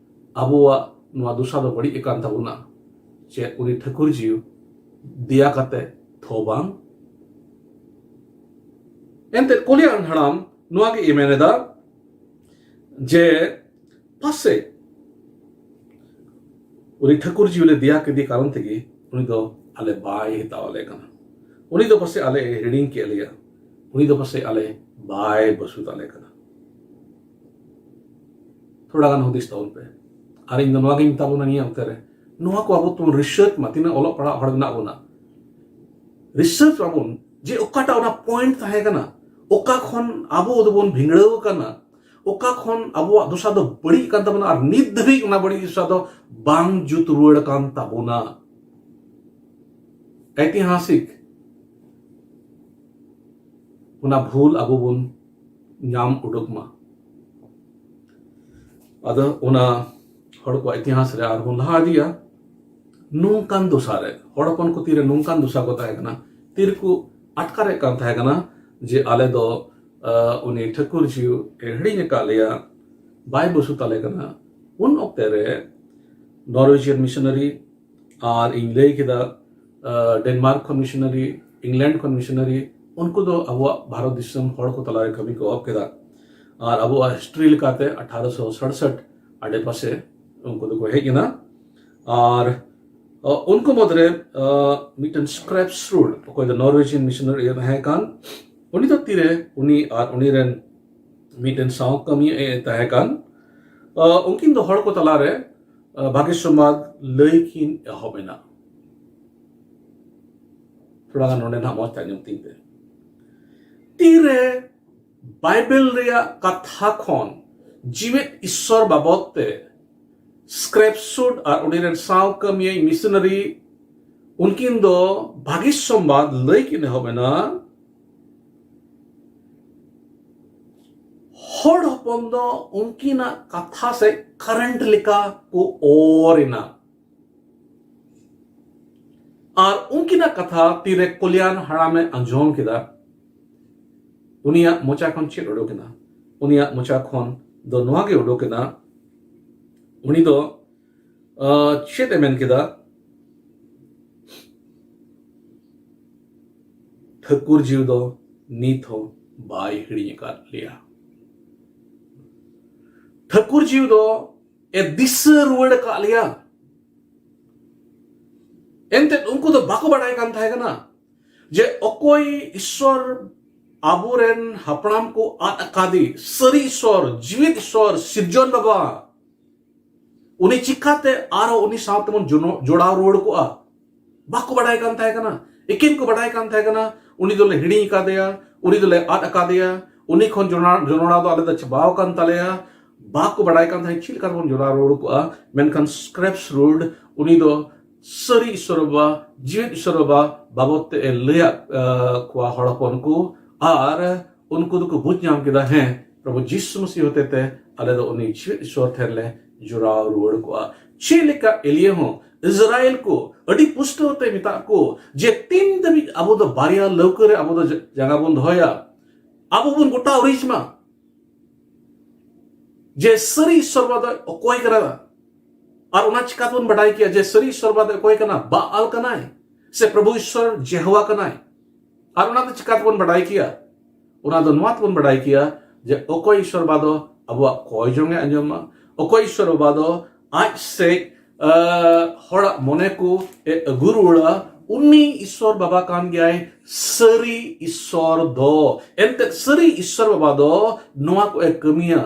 ᱟᱵᱚᱣᱟᱜ ᱱᱚᱣᱟ ᱫᱚᱥᱟ ᱫᱚ ᱵᱟᱹᱲᱤᱡ ᱟᱠᱟᱱ ᱛᱟᱵᱚᱱᱟ? ᱪᱮᱫ ᱩᱱᱤ ᱴᱷᱟᱹᱠᱩᱨ ᱡᱤᱣᱤ ᱫᱮᱭᱟ ᱠᱟᱛᱮ ᱛᱷᱚ ᱵᱟᱝ? ᱮᱱᱛᱮᱫ ᱠᱚᱞᱭᱟᱱ ᱦᱟᱲᱟᱢ ᱱᱚᱣᱟ ᱜᱮ ᱢᱮᱱ ᱮᱫᱟ ᱡᱮ ᱯᱟᱥᱮᱡ ᱩᱱᱤ ᱴᱷᱟᱹᱠᱩᱨ ᱡᱤᱣᱤ ᱞᱮ ᱫᱮᱭᱟ ᱠᱮᱫᱮ ᱠᱟᱨᱚᱱ ᱛᱮᱜᱮ ᱩᱱᱤ ᱫᱚ ᱟᱞᱮ ᱵᱟᱭ ᱦᱟᱛᱟᱣ ᱟᱞᱮ ᱠᱟᱱᱟ, ᱩᱱᱤ ᱫᱚ ᱯᱟᱥᱮᱡ ᱟᱞᱮ ᱦᱤᱲᱤᱧ ᱠᱮᱫ ᱞᱮᱭᱟ, ᱩᱱᱤ ᱫᱚ ᱯᱟᱥᱮᱡ ᱟᱞᱮ ᱵᱟᱭ ᱵᱟᱹᱥᱩᱛ ᱟᱞᱮ ᱠᱟᱱᱟ᱾ ᱛᱷᱚᱲᱟ ᱜᱟᱱ ᱦᱩᱫᱤᱥ ᱛᱟᱵᱚᱱ ᱯᱮ᱾ ᱟᱨ ᱤᱧ ᱫᱚ ᱱᱚᱣᱟ ᱜᱤᱧ ᱢᱮᱛᱟ ᱵᱚᱱᱟ ᱱᱤᱭᱟᱹ ᱚᱠᱛᱮ ᱨᱮ, ᱱᱚᱣᱟ ᱠᱚ ᱟᱵᱚ ᱛᱮᱵᱚᱱ ᱨᱤᱥᱟᱨᱪ ᱢᱟ᱾ ᱛᱤᱱᱟᱹᱜ ᱚᱞᱚᱜ ᱯᱟᱲᱦᱟᱜ ᱦᱚᱲ ᱢᱮᱱᱟᱜ ᱵᱚᱱᱟ, ᱨᱤᱥᱟᱨᱪ ᱢᱟᱵᱚᱱ ᱡᱮ ᱚᱠᱟᱴᱟᱜ ᱚᱱᱟ ᱯᱚᱭᱮᱱᱴ ᱛᱟᱦᱮᱸ ᱠᱟᱱᱟ, ᱚᱠᱟ ᱠᱷᱚᱱ ᱟᱵᱚ ᱫᱚᱵᱚᱱ ᱵᱷᱤᱸᱫᱟᱹᱲᱟᱹᱣ ᱟᱠᱟᱱᱟ, ᱚᱠᱟ ᱠᱷᱚᱱ ᱟᱵᱚᱣᱟᱜ ᱫᱚᱥᱟ ᱫᱚ ᱵᱟᱹᱲᱤᱡ ᱠᱟᱱ ᱛᱟᱵᱚᱱᱟ ᱟᱨ ᱱᱤᱛ ᱫᱷᱟᱹᱵᱤᱡ ᱚᱱᱟ ᱵᱟᱹᱲᱤᱡ ᱫᱚᱥᱟ ᱫᱚ ᱵᱟᱝ ᱡᱩᱛ ᱨᱩᱣᱟᱹᱲ ᱠᱟᱱ ᱛᱟᱵᱚᱱᱟ᱾ ᱮᱛᱤᱦᱟᱥᱤᱠ ᱚᱱᱟ ᱵᱷᱩᱞ ᱟᱵᱚ ᱵᱚᱱ ᱧᱟᱢ ᱩᱰᱩᱠ ᱢᱟ᱾ ᱟᱫᱚ ᱚᱱᱟ ᱦᱚᱲ ᱠᱚᱣᱟᱜ ᱤᱛᱤᱦᱟᱥ ᱨᱮ ᱟᱨᱵᱚᱱ ᱞᱟᱦᱟ ᱤᱫᱤᱭᱟ᱾ ᱱᱚᱝᱠᱟᱱ ᱫᱚᱥᱟ ᱨᱮ, ᱦᱚᱲ ᱦᱚᱯᱚᱱ ᱠᱚ ᱛᱤᱨᱮ ᱱᱚᱝᱠᱟᱱ ᱫᱚᱥᱟ ᱠᱚ ᱛᱟᱦᱮᱸ ᱠᱟᱱᱟ, ᱛᱤᱨᱮᱠᱚ ᱟᱴᱠᱟᱨᱮᱫ ᱠᱟᱱ ᱛᱟᱦᱮᱸ ᱠᱟᱱᱟ ᱡᱮ ᱟᱞᱮ ᱫᱚ, ᱟᱸ, ᱩᱱᱤ ᱴᱷᱟᱹᱠᱩᱨ ᱡᱤᱣᱤ ᱮ ᱦᱤᱲᱤᱧ ᱟᱠᱟᱫ ᱞᱮᱭᱟ, ᱵᱟᱭ ᱵᱟᱹᱥᱩ ᱛᱟᱞᱮ ᱠᱟᱱᱟ᱾ ᱩᱱ ᱚᱠᱛᱮ ᱨᱮ ᱱᱚᱨᱣᱮᱡᱤᱭᱟᱱ ᱢᱤᱥᱚᱱᱟᱨᱤ, ᱟᱨ ᱤᱧ ᱞᱟᱹᱭ ᱠᱮᱫᱟ, ᱟᱸ, ᱰᱮᱱᱢᱟᱨᱠ ᱠᱷᱚᱱ ᱢᱤᱥᱚᱱᱟᱨᱤ, ᱤᱝᱞᱮᱱᱰ ᱠᱷᱚᱱ ᱢᱤᱥᱚᱱᱟᱨᱤ, ᱩᱱᱠᱩ ᱫᱚ ᱟᱵᱚᱣᱟᱜ ᱵᱷᱟᱨᱚᱛ ᱫᱤᱥᱚᱢ ᱦᱚᱲ ᱠᱚ ᱛᱟᱞᱟᱨᱮ ᱠᱟᱹᱢᱤ ᱠᱚ ᱮᱦᱚᱵ ᱠᱮᱫᱟ᱾ ᱟᱨ ᱟᱵᱚᱣᱟᱜ ᱦᱤᱥᱴᱨᱤ ᱞᱮᱠᱟᱛᱮ ᱟᱴᱷᱟᱨᱚᱥᱚ ᱥᱟᱲᱥᱟᱴ ᱟᱰᱮᱯᱟᱥᱮ ᱩᱱᱠᱩ ᱫᱚᱠᱚ ᱦᱮᱡ ᱮᱱᱟ᱾ ᱟᱨ, ᱟᱸ, ᱩᱱᱠᱩ ᱢᱩᱫᱽᱨᱮ, ᱟᱸ, ᱢᱤᱫᱴᱮᱱ ᱥᱠᱨᱮᱯ ᱥᱨᱩᱰ, ᱚᱠᱚᱭ ᱫᱚ ᱱᱚᱨᱣᱮᱡᱤᱭᱟᱱ ᱢᱤᱥᱚᱱᱟᱨᱤ ᱮ ᱛᱟᱦᱮᱸ ᱠᱟᱱ, ᱩᱱᱤ ᱫᱚ ᱛᱤᱨᱮ ᱩᱱᱤ ᱟᱨ ᱩᱱᱤ ᱨᱮᱱ ᱢᱤᱫᱴᱮᱱ ᱥᱟᱶ ᱠᱟᱹᱢᱤᱭᱟᱹ ᱮ ᱛᱟᱦᱮᱸ ᱠᱟᱱ, ᱟ, ᱩᱱᱠᱤᱱ ᱫᱚ ᱦᱚᱲ ᱠᱚ ᱛᱟᱞᱟᱨᱮ, ᱟ, ᱵᱷᱟᱹᱜᱤ ᱥᱚᱢᱵᱟᱫ ᱞᱟᱹᱭ ᱠᱤᱱ ᱮᱦᱚᱵ ᱮᱱᱟ᱾ ᱛᱷᱚᱲᱟ ᱜᱟᱱ ᱱᱚᱰᱮ ᱱᱟᱦᱟᱜ ᱢᱚᱡᱽ ᱛᱮ ᱟᱸᱡᱚᱢ ᱛᱤᱧ ᱯᱮ᱾ ᱛᱤᱨᱮ ᱵᱟᱭᱵᱮᱞ ᱨᱮᱭᱟᱜ ᱠᱟᱛᱷᱟ ᱠᱷᱚᱱ ᱡᱤᱣᱮᱫ ᱤᱥᱥᱚᱨ ᱵᱟᱵᱚᱫ ᱛᱮ ᱥᱠᱨᱮᱯᱥᱩᱰ ᱟᱨ ᱩᱱᱤ ᱨᱮᱱ ᱥᱟᱶ ᱠᱟᱹᱢᱤᱭᱟᱹ ᱢᱤᱥᱚᱱᱟᱨᱤ ᱩᱱᱠᱤᱱ ᱫᱚ ᱵᱷᱟᱹᱜᱤ ᱥᱚᱢᱵᱟᱫ ᱞᱟᱹᱭ ᱠᱤᱱ ᱮᱦᱚᱵ ᱮᱱᱟ, ᱦᱚᱲ ᱦᱚᱯᱚᱱ ᱫᱚ ᱩᱱᱠᱤᱱᱟᱜ ᱠᱟᱛᱷᱟ ᱥᱮ ᱠᱟᱨᱮᱱᱴ ᱞᱮᱠᱟ ᱠᱚ ᱚᱨ ᱮᱱᱟ᱾ ᱟᱨ ᱩᱱᱠᱤᱱᱟᱜ ᱠᱟᱛᱷᱟ ᱛᱤᱨᱮ ᱠᱚᱞᱭᱟᱱ ᱦᱟᱲᱟᱢᱮ ᱟᱸᱡᱚᱢ ᱠᱮᱫᱟ, ᱩᱱᱤᱭᱟᱜ ᱢᱚᱪᱟ ᱠᱷᱚᱱ ᱪᱮᱫ ᱩᱰᱩᱠ ᱮᱱᱟ? ᱩᱱᱤᱭᱟᱜ ᱢᱚᱪᱟ ᱠᱷᱚᱱ ᱫᱚ ᱱᱚᱣᱟ ᱜᱮ ᱩᱰᱩᱠ ᱮᱱᱟ, ᱩᱱᱤ ᱫᱚ, ᱟᱸ, ᱪᱮᱫ ᱮ ᱢᱮᱱ ᱠᱮᱫᱟ? ᱴᱷᱟᱹᱠᱩᱨ ᱡᱤᱣᱤ ᱫᱚ ᱱᱤᱛ ᱦᱚᱸ ᱵᱟᱭ ᱦᱤᱲᱤᱧ ᱟᱠᱟᱫ ᱞᱮᱭᱟ᱾ ᱴᱷᱟᱹᱠᱩᱨ ᱡᱤᱣᱤ ᱫᱚ ᱮ ᱫᱤᱥᱟᱹ ᱨᱩᱣᱟᱹᱲ ᱟᱠᱟᱫ ᱞᱮᱭᱟ᱾ ᱮᱱᱛᱮᱫ ᱩᱱᱠᱩ ᱫᱚ ᱵᱟᱠᱚ ᱵᱟᱲᱟᱭ ᱠᱟᱱ ᱛᱟᱦᱮᱸ ᱠᱟᱱᱟ ᱡᱮ ᱚᱠᱚᱭ ᱤᱥᱥᱚᱨ ᱟᱵᱚᱨᱮᱱ ᱦᱟᱯᱲᱟᱢ ᱠᱚ ᱟᱫ ᱟᱠᱟᱫᱮ, ᱥᱟᱹᱨᱤ ᱤᱥᱥᱚᱨ, ᱡᱤᱣᱤᱫ ᱤᱥᱥᱚᱨ, ᱥᱤᱨᱡᱚᱱ ᱵᱟᱵᱟ, ᱩᱱᱤ ᱪᱤᱠᱟᱛᱮ ᱟᱨᱦᱚᱸ ᱩᱱᱤ ᱥᱟᱶ ᱛᱮᱵᱚᱱ ᱡᱚᱱᱚ-, ᱡᱚᱲᱟᱣ ᱨᱩᱣᱟᱹᱲ ᱠᱚᱜᱼᱟ? ᱵᱟᱠᱚ ᱵᱟᱲᱟᱭ ᱠᱟᱱ ᱛᱟᱦᱮᱸ ᱠᱟᱱᱟ᱾ ᱮᱠᱮᱱ ᱠᱚ ᱵᱟᱲᱟᱭ ᱠᱟᱱ ᱛᱟᱦᱮᱸ ᱠᱟᱱᱟ, ᱩᱱᱤ ᱫᱚᱞᱮ ᱦᱤᱲᱤᱧ ᱟᱠᱟᱫᱮᱭᱟ, ᱩᱱᱤ ᱫᱚᱞᱮ ᱟᱫ ᱟᱠᱟᱫᱮᱭᱟ, ᱩᱱᱤ ᱠᱷᱚᱱ ᱡᱚᱱᱟ-, ᱡᱚᱱᱚᱲᱟᱣ ᱫᱚ ᱟᱞᱮ ᱫᱚ ᱪᱟᱵᱟᱣ ᱟᱠᱟᱱ ᱛᱟᱞᱮᱭᱟ᱾ ᱵᱟᱠᱚ ᱵᱟᱲᱟᱭ ᱠᱟᱱ ᱛᱟᱦᱮᱸᱫ ᱪᱮᱫ ᱞᱮᱠᱟ ᱛᱮᱵᱚᱱ ᱡᱚᱲᱟᱣ ᱨᱩᱣᱟᱹᱲ ᱠᱚᱜᱼᱟ᱾ ᱢᱮᱱᱠᱷᱟᱱ ᱥᱠᱨᱮᱯᱥ ᱨᱩᱰ ᱩᱱᱤ ᱫᱚ ᱥᱟᱹᱨᱤ ᱤᱥᱥᱚᱨ ᱵᱟᱵᱟ, ᱡᱤᱣᱮᱫ ᱤᱥᱥᱚᱨ ᱵᱟᱵᱟ ᱵᱟᱵᱚᱫ ᱛᱮ ᱮ ᱞᱟᱹᱭᱟᱫ, ᱟ, ᱠᱚᱣᱟ ᱦᱚᱲ ᱦᱚᱯᱚᱱ ᱠᱚ, ᱟᱨ ᱩᱱᱠᱩ ᱫᱚᱠᱚ ᱵᱩᱡᱽ ᱧᱟᱢ ᱠᱮᱫᱟ, ᱦᱮᱸ, ᱯᱨᱚᱵᱷᱩ ᱡᱤᱥᱩ ᱢᱟᱹᱥᱤᱦ ᱦᱚᱛᱮ ᱛᱮ ᱟᱞᱮ ᱫᱚ ᱩᱱᱤ ᱡᱤᱣᱮᱫ ᱤᱥᱥᱚᱨ ᱴᱷᱮᱱ ᱞᱮ ᱡᱚᱲᱟᱣ ᱨᱩᱣᱟᱹᱲ ᱠᱚᱜᱼᱟ᱾ ᱪᱮᱫ ᱞᱮᱠᱟ ᱮᱞᱤᱭᱟ ᱦᱚᱸ ᱤᱥᱨᱟᱭᱮᱞ ᱠᱚ ᱟᱹᱰᱤ ᱯᱩᱥᱴᱟᱹᱣ ᱛᱮ ᱢᱮᱛᱟᱜ ᱠᱚ ᱡᱮ ᱛᱤᱱ ᱫᱷᱟᱹᱵᱤᱡ ᱟᱵᱚ ᱫᱚ ᱵᱟᱨᱭᱟ ᱞᱟᱹᱣᱠᱟᱹ ᱨᱮ ᱟᱵᱚ ᱫᱚ ᱡᱟ-, ᱡᱟᱸᱜᱟ ᱵᱚᱱ ᱫᱚᱦᱚᱭᱟ, ᱟᱵᱚ ᱵᱚᱱ ᱜᱚᱴᱟ ᱩᱨᱤᱡ ᱢᱟ᱾ ᱡᱮ ᱥᱟᱹᱨᱤ ᱤᱥᱥᱚᱨ ᱵᱟᱵᱟ ᱫᱚ ᱚᱠᱚᱭ ᱠᱟᱱᱟ? ᱟᱨ ᱚᱱᱟ ᱪᱤᱠᱟ ᱛᱮᱵᱚᱱ ᱵᱟᱰᱟᱭ ᱠᱮᱭᱟ ᱡᱮ ᱥᱟᱹᱨᱤ ᱤᱥᱥᱚᱨ ᱵᱟᱵᱟ ᱫᱚ ᱚᱠᱚᱭ ᱠᱟᱱᱟ? ᱵᱟᱟᱞ ᱠᱟᱱᱟᱭ ᱥᱮ ᱯᱨᱚᱵᱷᱩ ᱤᱥᱥᱚᱨ ᱡᱮᱦᱳᱣᱟ ᱠᱟᱱᱟᱭ? ᱟᱨ ᱚᱱᱟ ᱫᱚ ᱪᱤᱠᱟ ᱛᱮᱵᱚᱱ ᱵᱟᱰᱟᱭ ᱠᱮᱭᱟ? ᱚᱱᱟ ᱫᱚ ᱱᱚᱣᱟ ᱛᱮᱵᱚᱱ ᱵᱟᱰᱟᱭ ᱠᱮᱭᱟ ᱡᱮ ᱚᱠᱚᱭ ᱤᱥᱥᱚᱨ ᱵᱟᱵᱟ ᱫᱚ ᱟᱵᱚᱣᱟᱜ ᱠᱚᱭ ᱡᱚᱝ ᱮ ᱟᱸᱡᱚᱢᱟ, ᱚᱠᱚᱭ ᱤᱥᱥᱚᱨ ᱵᱟᱵᱟ ᱫᱚ ᱟᱡ ᱥᱮᱫ, ᱟ, ᱦᱚᱲᱟᱜ ᱢᱚᱱᱮ ᱠᱚ ᱮ ᱟᱹᱜᱩ ᱨᱩᱣᱟᱹᱲᱟ, ᱩᱱᱤ ᱤᱥᱥᱚᱨ ᱵᱟᱵᱟ ᱠᱟᱱ ᱜᱮᱭᱟᱭ ᱥᱟᱹᱨᱤ ᱤᱥᱥᱚᱨ ᱫᱚ᱾ ᱮᱱᱛᱮᱫ ᱥᱟᱹᱨᱤ ᱤᱥᱥᱚᱨ ᱵᱟᱵᱟ ᱫᱚ ᱱᱚᱣᱟ ᱠᱚ ᱮ ᱠᱟᱹᱢᱤᱭᱟ᱾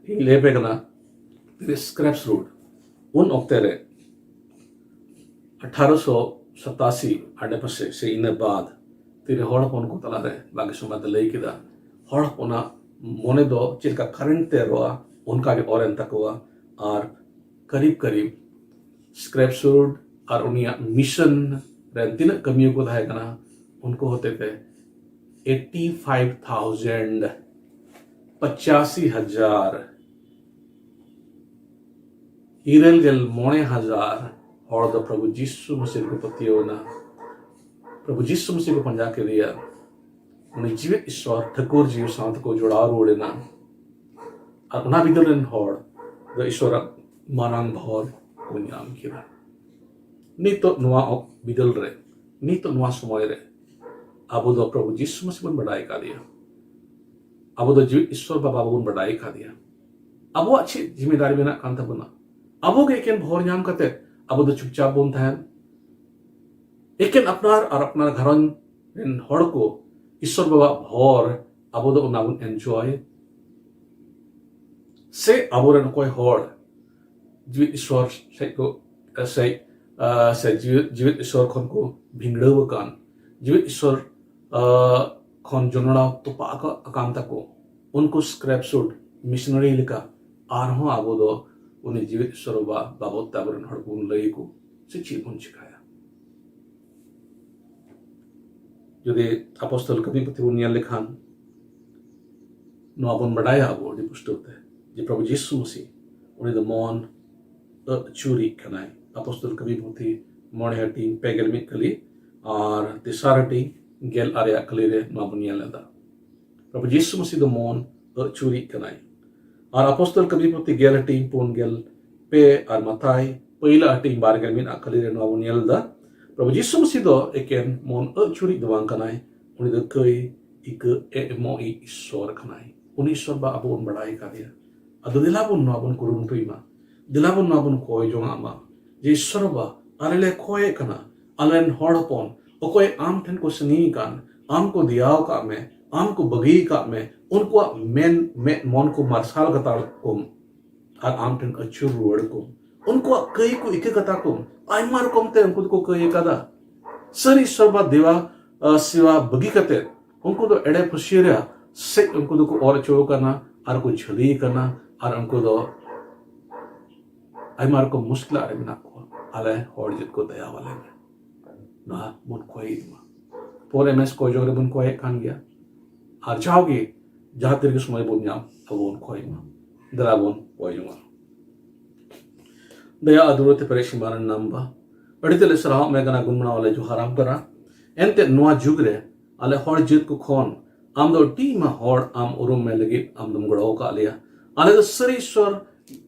ᱤᱧ ᱞᱟᱹᱭ ᱟᱯᱮ ᱠᱟᱱᱟ, ᱛᱤᱨᱮ ᱥᱠᱨᱮᱯᱥ ᱨᱳᱰ, ᱩᱱ ᱚᱠᱛᱮ ᱨᱮ ᱟᱴᱷᱟᱨᱚᱥᱚ ᱥᱟᱛᱟᱥᱤ ᱟᱰᱮᱯᱟᱥᱮ ᱥᱮ ᱤᱱᱟᱹ ᱵᱟᱫ ᱛᱤᱨᱮ ᱦᱚᱲ ᱦᱚᱯᱚᱱ ᱠᱚ ᱛᱟᱞᱟᱨᱮ ᱵᱟᱜᱮ ᱥᱚᱢᱟᱡᱽ ᱫᱚ ᱞᱟᱹᱭ ᱠᱮᱫᱟ, ᱦᱚᱲ ᱦᱚᱯᱚᱱᱟᱜ ᱢᱚᱱᱮ ᱫᱚ ᱪᱮᱫ ᱞᱮᱠᱟ ᱠᱟᱨᱮᱱᱴ ᱛᱮ ᱨᱚᱜᱼᱟ, ᱚᱱᱠᱟ ᱜᱮ ᱚᱨ ᱮᱱ ᱛᱟᱠᱚᱣᱟ᱾ ᱟᱨ ᱠᱟᱨᱤᱵ ᱠᱟᱨᱤᱵ ᱥᱠᱨᱮᱯᱥ ᱨᱳᱰ ᱟᱨ ᱩᱱᱤᱭᱟᱜ ᱢᱤᱥᱚᱱ ᱨᱮᱱ ᱛᱤᱱᱟᱹᱜ ᱠᱟᱹᱢᱤᱭᱟᱹ ᱠᱚ ᱛᱟᱦᱮᱸ ᱠᱟᱱᱟ, ᱩᱱᱠᱩ ᱦᱚᱛᱮᱛᱮ ᱮᱭᱤᱴᱤ ᱯᱷᱟᱭᱤᱵᱷ ᱛᱷᱟᱣᱡᱮᱱᱰ, ᱯᱚᱪᱟᱥᱤ ᱦᱟᱡᱟᱨ, ᱤᱨᱟᱹᱞ ᱜᱮᱞ ᱢᱚᱬᱮ ᱦᱟᱡᱟᱨ ᱦᱚᱲ ᱫᱚ ᱯᱨᱚᱵᱷᱩ ᱡᱤᱥᱩ ᱢᱟᱹᱥᱤ ᱨᱮᱠᱚ ᱯᱟᱹᱛᱭᱟᱹᱣ ᱮᱱᱟ᱾ ᱯᱨᱚᱵᱷᱩ ᱡᱤᱥᱩ ᱢᱟᱹᱥᱤ ᱠᱚ ᱯᱟᱸᱡᱟ ᱠᱮᱫᱮᱭᱟ᱾ ᱩᱱᱤ ᱡᱤᱣᱮᱫ ᱤᱥᱥᱚᱨ ᱴᱷᱟᱹᱠᱩᱨ ᱡᱤᱣᱤ ᱥᱟᱶ ᱛᱮᱠᱚ ᱡᱚᱲᱟᱣ ᱨᱩᱣᱟᱹᱲ ᱮᱱᱟ᱾ ᱟᱨ ᱚᱱᱟ ᱵᱤᱫᱟᱹᱞ ᱨᱮᱱ ᱦᱚᱲ ᱫᱚ ᱤᱥᱥᱚᱨᱟᱜ ᱢᱟᱨᱟᱝ ᱵᱷᱚᱨ ᱠᱚ ᱧᱟᱢ ᱠᱮᱫᱟ᱾ ᱱᱤᱛᱚᱜ ᱱᱚᱣᱟ ᱚᱠ-, ᱵᱤᱫᱟᱹᱞ ᱨᱮ, ᱱᱤᱛᱚᱜ ᱱᱚᱣᱟ ᱥᱚᱢᱚᱭ ᱨᱮ ᱟᱵᱚ ᱫᱚ ᱯᱨᱚᱵᱷᱩ ᱡᱤᱥᱩ ᱢᱟᱹᱥᱤ ᱵᱚᱱ ᱵᱟᱰᱟᱭ ᱠᱟᱫᱮᱭᱟ᱾ ᱟᱵᱚ ᱫᱚ ᱡᱤᱣᱮᱫ ᱤᱥᱥᱚᱨ ᱵᱟᱵᱟ ᱵᱚᱱ ᱵᱟᱰᱟᱭ ᱠᱟᱫᱮᱭᱟ᱾ ᱟᱵᱚᱣᱟᱜ ᱪᱮᱫ ᱡᱤᱢᱮᱫᱟᱨᱤ ᱢᱮᱱᱟᱜ ᱠᱟᱱ ᱛᱟᱵᱚᱱᱟ? ᱟᱵᱚ ᱜᱮ ᱮᱠᱮᱱ ᱵᱷᱚᱨ ᱧᱟᱢ ᱠᱟᱛᱮ ᱟᱵᱚ ᱫᱚ ᱪᱩᱯᱪᱟᱯ ᱵᱚᱱ ᱛᱟᱦᱮᱱ? ᱮᱠᱮᱱ ᱟᱯᱱᱟᱨ ᱟᱨ ᱟᱯᱱᱟᱨ ᱜᱷᱟᱨᱚᱸᱡᱽ ᱨᱮᱱ ᱦᱚᱲ ᱠᱚ ᱤᱥᱥᱚᱨ ᱵᱟᱵᱟᱣᱟᱜ ᱵᱷᱚᱨ ᱟᱵᱚ ᱫᱚ ᱚᱱᱟ ᱵᱚᱱ ᱮᱱᱡᱚᱭ? ᱥᱮ ᱟᱵᱚᱨᱮᱱ ᱚᱠᱚᱭ ᱦᱚᱲ ᱡᱤᱣᱮᱫ ᱤᱥᱥᱚᱨ ᱥᱮᱫ ᱠᱚ, ᱥᱮ, ᱥᱮ ᱡᱤᱣᱮᱫ, ᱡᱤᱣᱮᱫ ᱤᱥᱥᱚᱨ ᱠᱷᱚᱱ ᱠᱚ ᱵᱷᱤᱸᱫᱟᱹᱲ ᱟᱠᱟᱱ, ᱡᱤᱣᱮᱫ ᱤᱥᱥᱚᱨ ᱠᱷᱚᱱ ᱡᱚᱱᱚᱲᱟᱣ ᱛᱚᱯᱟᱜ ᱟᱠᱟ-, ᱟᱠᱟᱱ ᱛᱟᱠᱚ, ᱩᱱᱠᱩ ᱥᱠᱨᱮᱯᱥ ᱨᱳᱰ ᱢᱤᱥᱚᱱᱟᱨᱤ ᱞᱮᱠᱟ ᱟᱨᱦᱚᱸ ᱟᱵᱚ ᱫᱚ ᱩᱱᱤ ᱡᱤᱣᱮᱫ ᱤᱥᱥᱚᱨ ᱵᱟᱵᱟ ᱵᱟᱵᱚᱫ ᱛᱮ ᱟᱵᱚᱨᱮᱱ ᱦᱚᱲ ᱠᱚᱵᱚᱱ ᱞᱟᱹᱭ ᱟᱠᱚ ᱥᱮ ᱪᱮᱫ ᱵᱚᱱ ᱪᱮᱠᱟᱭᱟ? ᱡᱩᱫᱤ ᱟᱯᱚᱥᱛᱚᱞ ᱠᱟᱹᱢᱤ ᱯᱩᱛᱷᱤ ᱵᱚᱱ ᱧᱮᱞ ᱞᱮᱠᱷᱟᱱ, ᱱᱚᱣᱟ ᱵᱚᱱ ᱵᱟᱰᱟᱭᱟ ᱟᱵᱚ ᱟᱹᱰᱤ ᱯᱩᱥᱴᱟᱹᱣ ᱛᱮ ᱡᱮ ᱯᱨᱚᱵᱷᱩ ᱡᱤᱥᱩ ᱢᱟᱹᱥᱤ ᱩᱱᱤ ᱫᱚ ᱢᱚᱱ ᱟᱹᱪᱩᱨᱤᱡ ᱠᱟᱱᱟᱭ᱾ ᱟᱯᱚᱥᱛᱚᱞ ᱠᱟᱹᱢᱤ ᱯᱩᱛᱷᱤ ᱢᱚᱬᱮ ᱦᱟᱹᱴᱤᱧ ᱯᱮ ᱜᱮᱞ ᱢᱤᱫ ᱠᱟᱹᱞᱤ ᱟᱨ ᱛᱮᱥᱟᱨ ᱦᱟᱹᱴᱤᱧ ᱜᱮᱞ ᱟᱨᱮᱭᱟᱜ ᱠᱟᱹᱞᱤ ᱨᱮ ᱱᱚᱣᱟ ᱵᱚᱱ ᱧᱮᱞ ᱮᱫᱟ᱾ ᱯᱨᱚᱵᱷᱩ ᱡᱤᱥᱩ ᱢᱟᱹᱥᱤ ᱫᱚ ᱢᱚᱱ ᱟᱹᱪᱩᱨᱤᱡ ᱠᱟᱱᱟᱭ᱾ ᱟᱨ ᱟᱯᱚᱥᱛᱚᱞ ᱠᱟᱹᱢᱤ ᱯᱩᱛᱷᱤ ᱜᱮᱞ ᱦᱟᱹᱴᱤᱧ ᱯᱩᱱ ᱜᱮᱞ ᱯᱮ ᱟᱨ ᱢᱟᱛᱟᱭ ᱯᱟᱹᱭᱞᱟᱹ ᱦᱟᱹᱴᱤᱧ ᱵᱟᱨ ᱜᱮᱞ ᱢᱤᱫ ᱟᱜ ᱠᱟᱹᱞᱤ ᱨᱮ ᱱᱚᱣᱟ ᱵᱚᱱ ᱧᱮᱞ ᱮᱫᱟ᱾ ᱯᱨᱚᱵᱷᱩ ᱡᱤᱥᱩ ᱢᱟᱹᱥᱤ ᱫᱚ ᱮᱠᱮᱱ ᱢᱚᱱ ᱟᱹᱪᱩᱨᱤᱡ ᱫᱚ ᱵᱟᱝ ᱠᱟᱱᱟᱭ, ᱩᱱᱤ ᱫᱚ ᱠᱟᱹᱭ ᱤᱠᱟᱹ ᱮᱢᱚᱜᱤᱡ ᱤᱥᱥᱚᱨ ᱠᱟᱱᱟᱭ᱾ ᱩᱱᱤ ᱤᱥᱥᱚᱨ ᱵᱟ ᱟᱵᱚ ᱵᱚᱱ ᱵᱟᱲᱟᱭ ᱠᱟᱫᱮᱭᱟ᱾ ᱟᱫᱚ ᱫᱮᱞᱟ ᱵᱚᱱ ᱱᱚᱣᱟ ᱵᱚᱱ ᱠᱩᱨᱩᱢᱩᱴᱩᱭ ᱢᱟ, ᱫᱮᱞᱟ ᱵᱚᱱ ᱱᱚᱣᱟ ᱵᱚᱱ ᱠᱚᱭ ᱡᱚᱝᱟᱜ ᱢᱟ᱾ ᱡᱮ ᱤᱥᱥᱚᱨ ᱵᱟᱵᱟ, ᱟᱞᱮ ᱞᱮ ᱠᱷᱚᱭᱮᱫ ᱠᱟᱱᱟ, ᱟᱞᱮ ᱨᱮᱱ ᱦᱚᱲ ᱦᱚᱯᱚᱱ ᱚᱠᱚᱭ ᱟᱢ ᱴᱷᱮᱱ ᱠᱚ ᱥᱟᱺᱜᱤᱧ ᱟᱠᱟᱱ, ᱟᱢ ᱠᱚ ᱫᱮᱭᱟᱣ ᱟᱠᱟᱫ ᱢᱮ, ᱟᱢ ᱠᱚ ᱵᱟᱹᱜᱤ ᱟᱠᱟᱫ ᱢᱮ, ᱩᱱᱠᱩᱣᱟᱜ ᱢᱮᱱ ᱢᱮᱫ ᱢᱚᱱ ᱠᱚ ᱢᱟᱨᱥᱟᱞ ᱠᱟᱛᱟ ᱠᱚᱢ ᱟᱨ ᱟᱢ ᱴᱷᱮᱱ ᱟᱹᱪᱩᱨ ᱨᱩᱣᱟᱹᱲ ᱠᱚᱢ᱾ ᱩᱱᱠᱩᱣᱟᱜ ᱠᱟᱹᱭ ᱠᱚ ᱤᱠᱟᱹ ᱠᱟᱛᱟ ᱠᱚᱢ᱾ ᱟᱭᱢᱟ ᱨᱚᱠᱚᱢ ᱛᱮ ᱩᱱᱠᱩ ᱫᱚᱠᱚ ᱠᱟᱹᱭ ᱟᱠᱟᱫᱟ᱾ ᱥᱟᱹᱨᱤ ᱤᱥᱥᱚᱨ ᱵᱟᱵᱟ ᱫᱮᱣᱟ, ᱟ, ᱥᱮᱣᱟ ᱵᱟᱹᱜᱤ ᱠᱟᱛᱮ ᱩᱱᱠᱩ ᱫᱚ ᱮᱲᱮ ᱯᱷᱟᱹᱥᱤ ᱨᱮᱭᱟᱜ ᱥᱮᱫ ᱩᱱᱠᱩ ᱫᱚᱠᱚ ᱚᱨ ᱦᱚᱪᱚ ᱟᱠᱟᱱᱟ ᱟᱨ ᱠᱚ ᱡᱷᱟᱹᱞᱤ ᱟᱠᱟᱱᱟ ᱟᱨ ᱩᱱᱠᱩ ᱫᱚ ᱟᱭᱢᱟ ᱨᱚᱠᱚᱢ ᱢᱩᱥᱠᱤᱞᱟᱜ ᱨᱮ ᱢᱮᱱᱟᱜ ᱠᱚᱣᱟ᱾ ᱟᱞᱮ ᱦᱚᱲ ᱡᱟᱹᱛ ᱠᱚ ᱫᱟᱭᱟ ᱟᱞᱮ ᱢᱮ᱾ ᱱᱚᱣᱟ ᱵᱚᱱ ᱠᱚᱭᱮᱫ ᱢᱟ᱾ ᱯᱷᱳᱨ ᱮᱢ ᱮᱥ ᱠᱚᱭ ᱡᱚᱝ ᱨᱮᱵᱚᱱ ᱠᱚᱭᱮᱫ ᱠᱟᱱ ᱜᱮᱭᱟ᱾ ᱟᱨ ᱡᱟᱣᱜᱮ ᱡᱟᱦᱟᱸ ᱛᱤᱨᱮᱜᱮ ᱥᱚᱢᱚᱭ ᱵᱚᱱ ᱧᱟᱢ, ᱟᱵᱚ ᱵᱚᱱ ᱠᱚᱭ ᱢᱟ᱾ ᱫᱮᱞᱟ ᱵᱚᱱ ᱠᱚᱭ ᱡᱚᱝᱟ᱾ ᱫᱟᱭᱟ ᱟᱨ ᱫᱩᱞᱟᱹᱲ ᱛᱮ ᱯᱮᱨᱮᱡ ᱥᱤᱢᱟ ᱨᱮᱱ ᱱᱟᱢᱵᱟ, ᱟᱹᱰᱤ ᱛᱮᱫ ᱞᱮ ᱥᱟᱨᱦᱟᱣ ᱢᱮ ᱠᱟᱱᱟ, ᱜᱩᱱ ᱢᱟᱱᱟᱣ ᱞᱮ ᱡᱚᱦᱟᱨᱟᱢ ᱠᱟᱱᱟ᱾ ᱮᱱᱛᱮᱫ ᱱᱚᱣᱟ ᱡᱩᱜᱽ ᱨᱮ ᱟᱞᱮ ᱦᱚᱲ ᱡᱟᱹᱛ ᱠᱚ ᱠᱷᱚᱱ ᱟᱢ ᱫᱚ ᱟᱹᱰᱤ ᱢᱟ ᱦᱚᱲ ᱟᱢ ᱩᱨᱩᱢ ᱢᱮ ᱞᱟᱹᱜᱤᱫ ᱟᱢ ᱫᱚᱢ ᱜᱚᱲᱚ ᱟᱠᱟᱫ ᱞᱮᱭᱟ᱾ ᱟᱞᱮ ᱫᱚ ᱥᱟᱹᱨᱤ ᱤᱥᱥᱚᱨ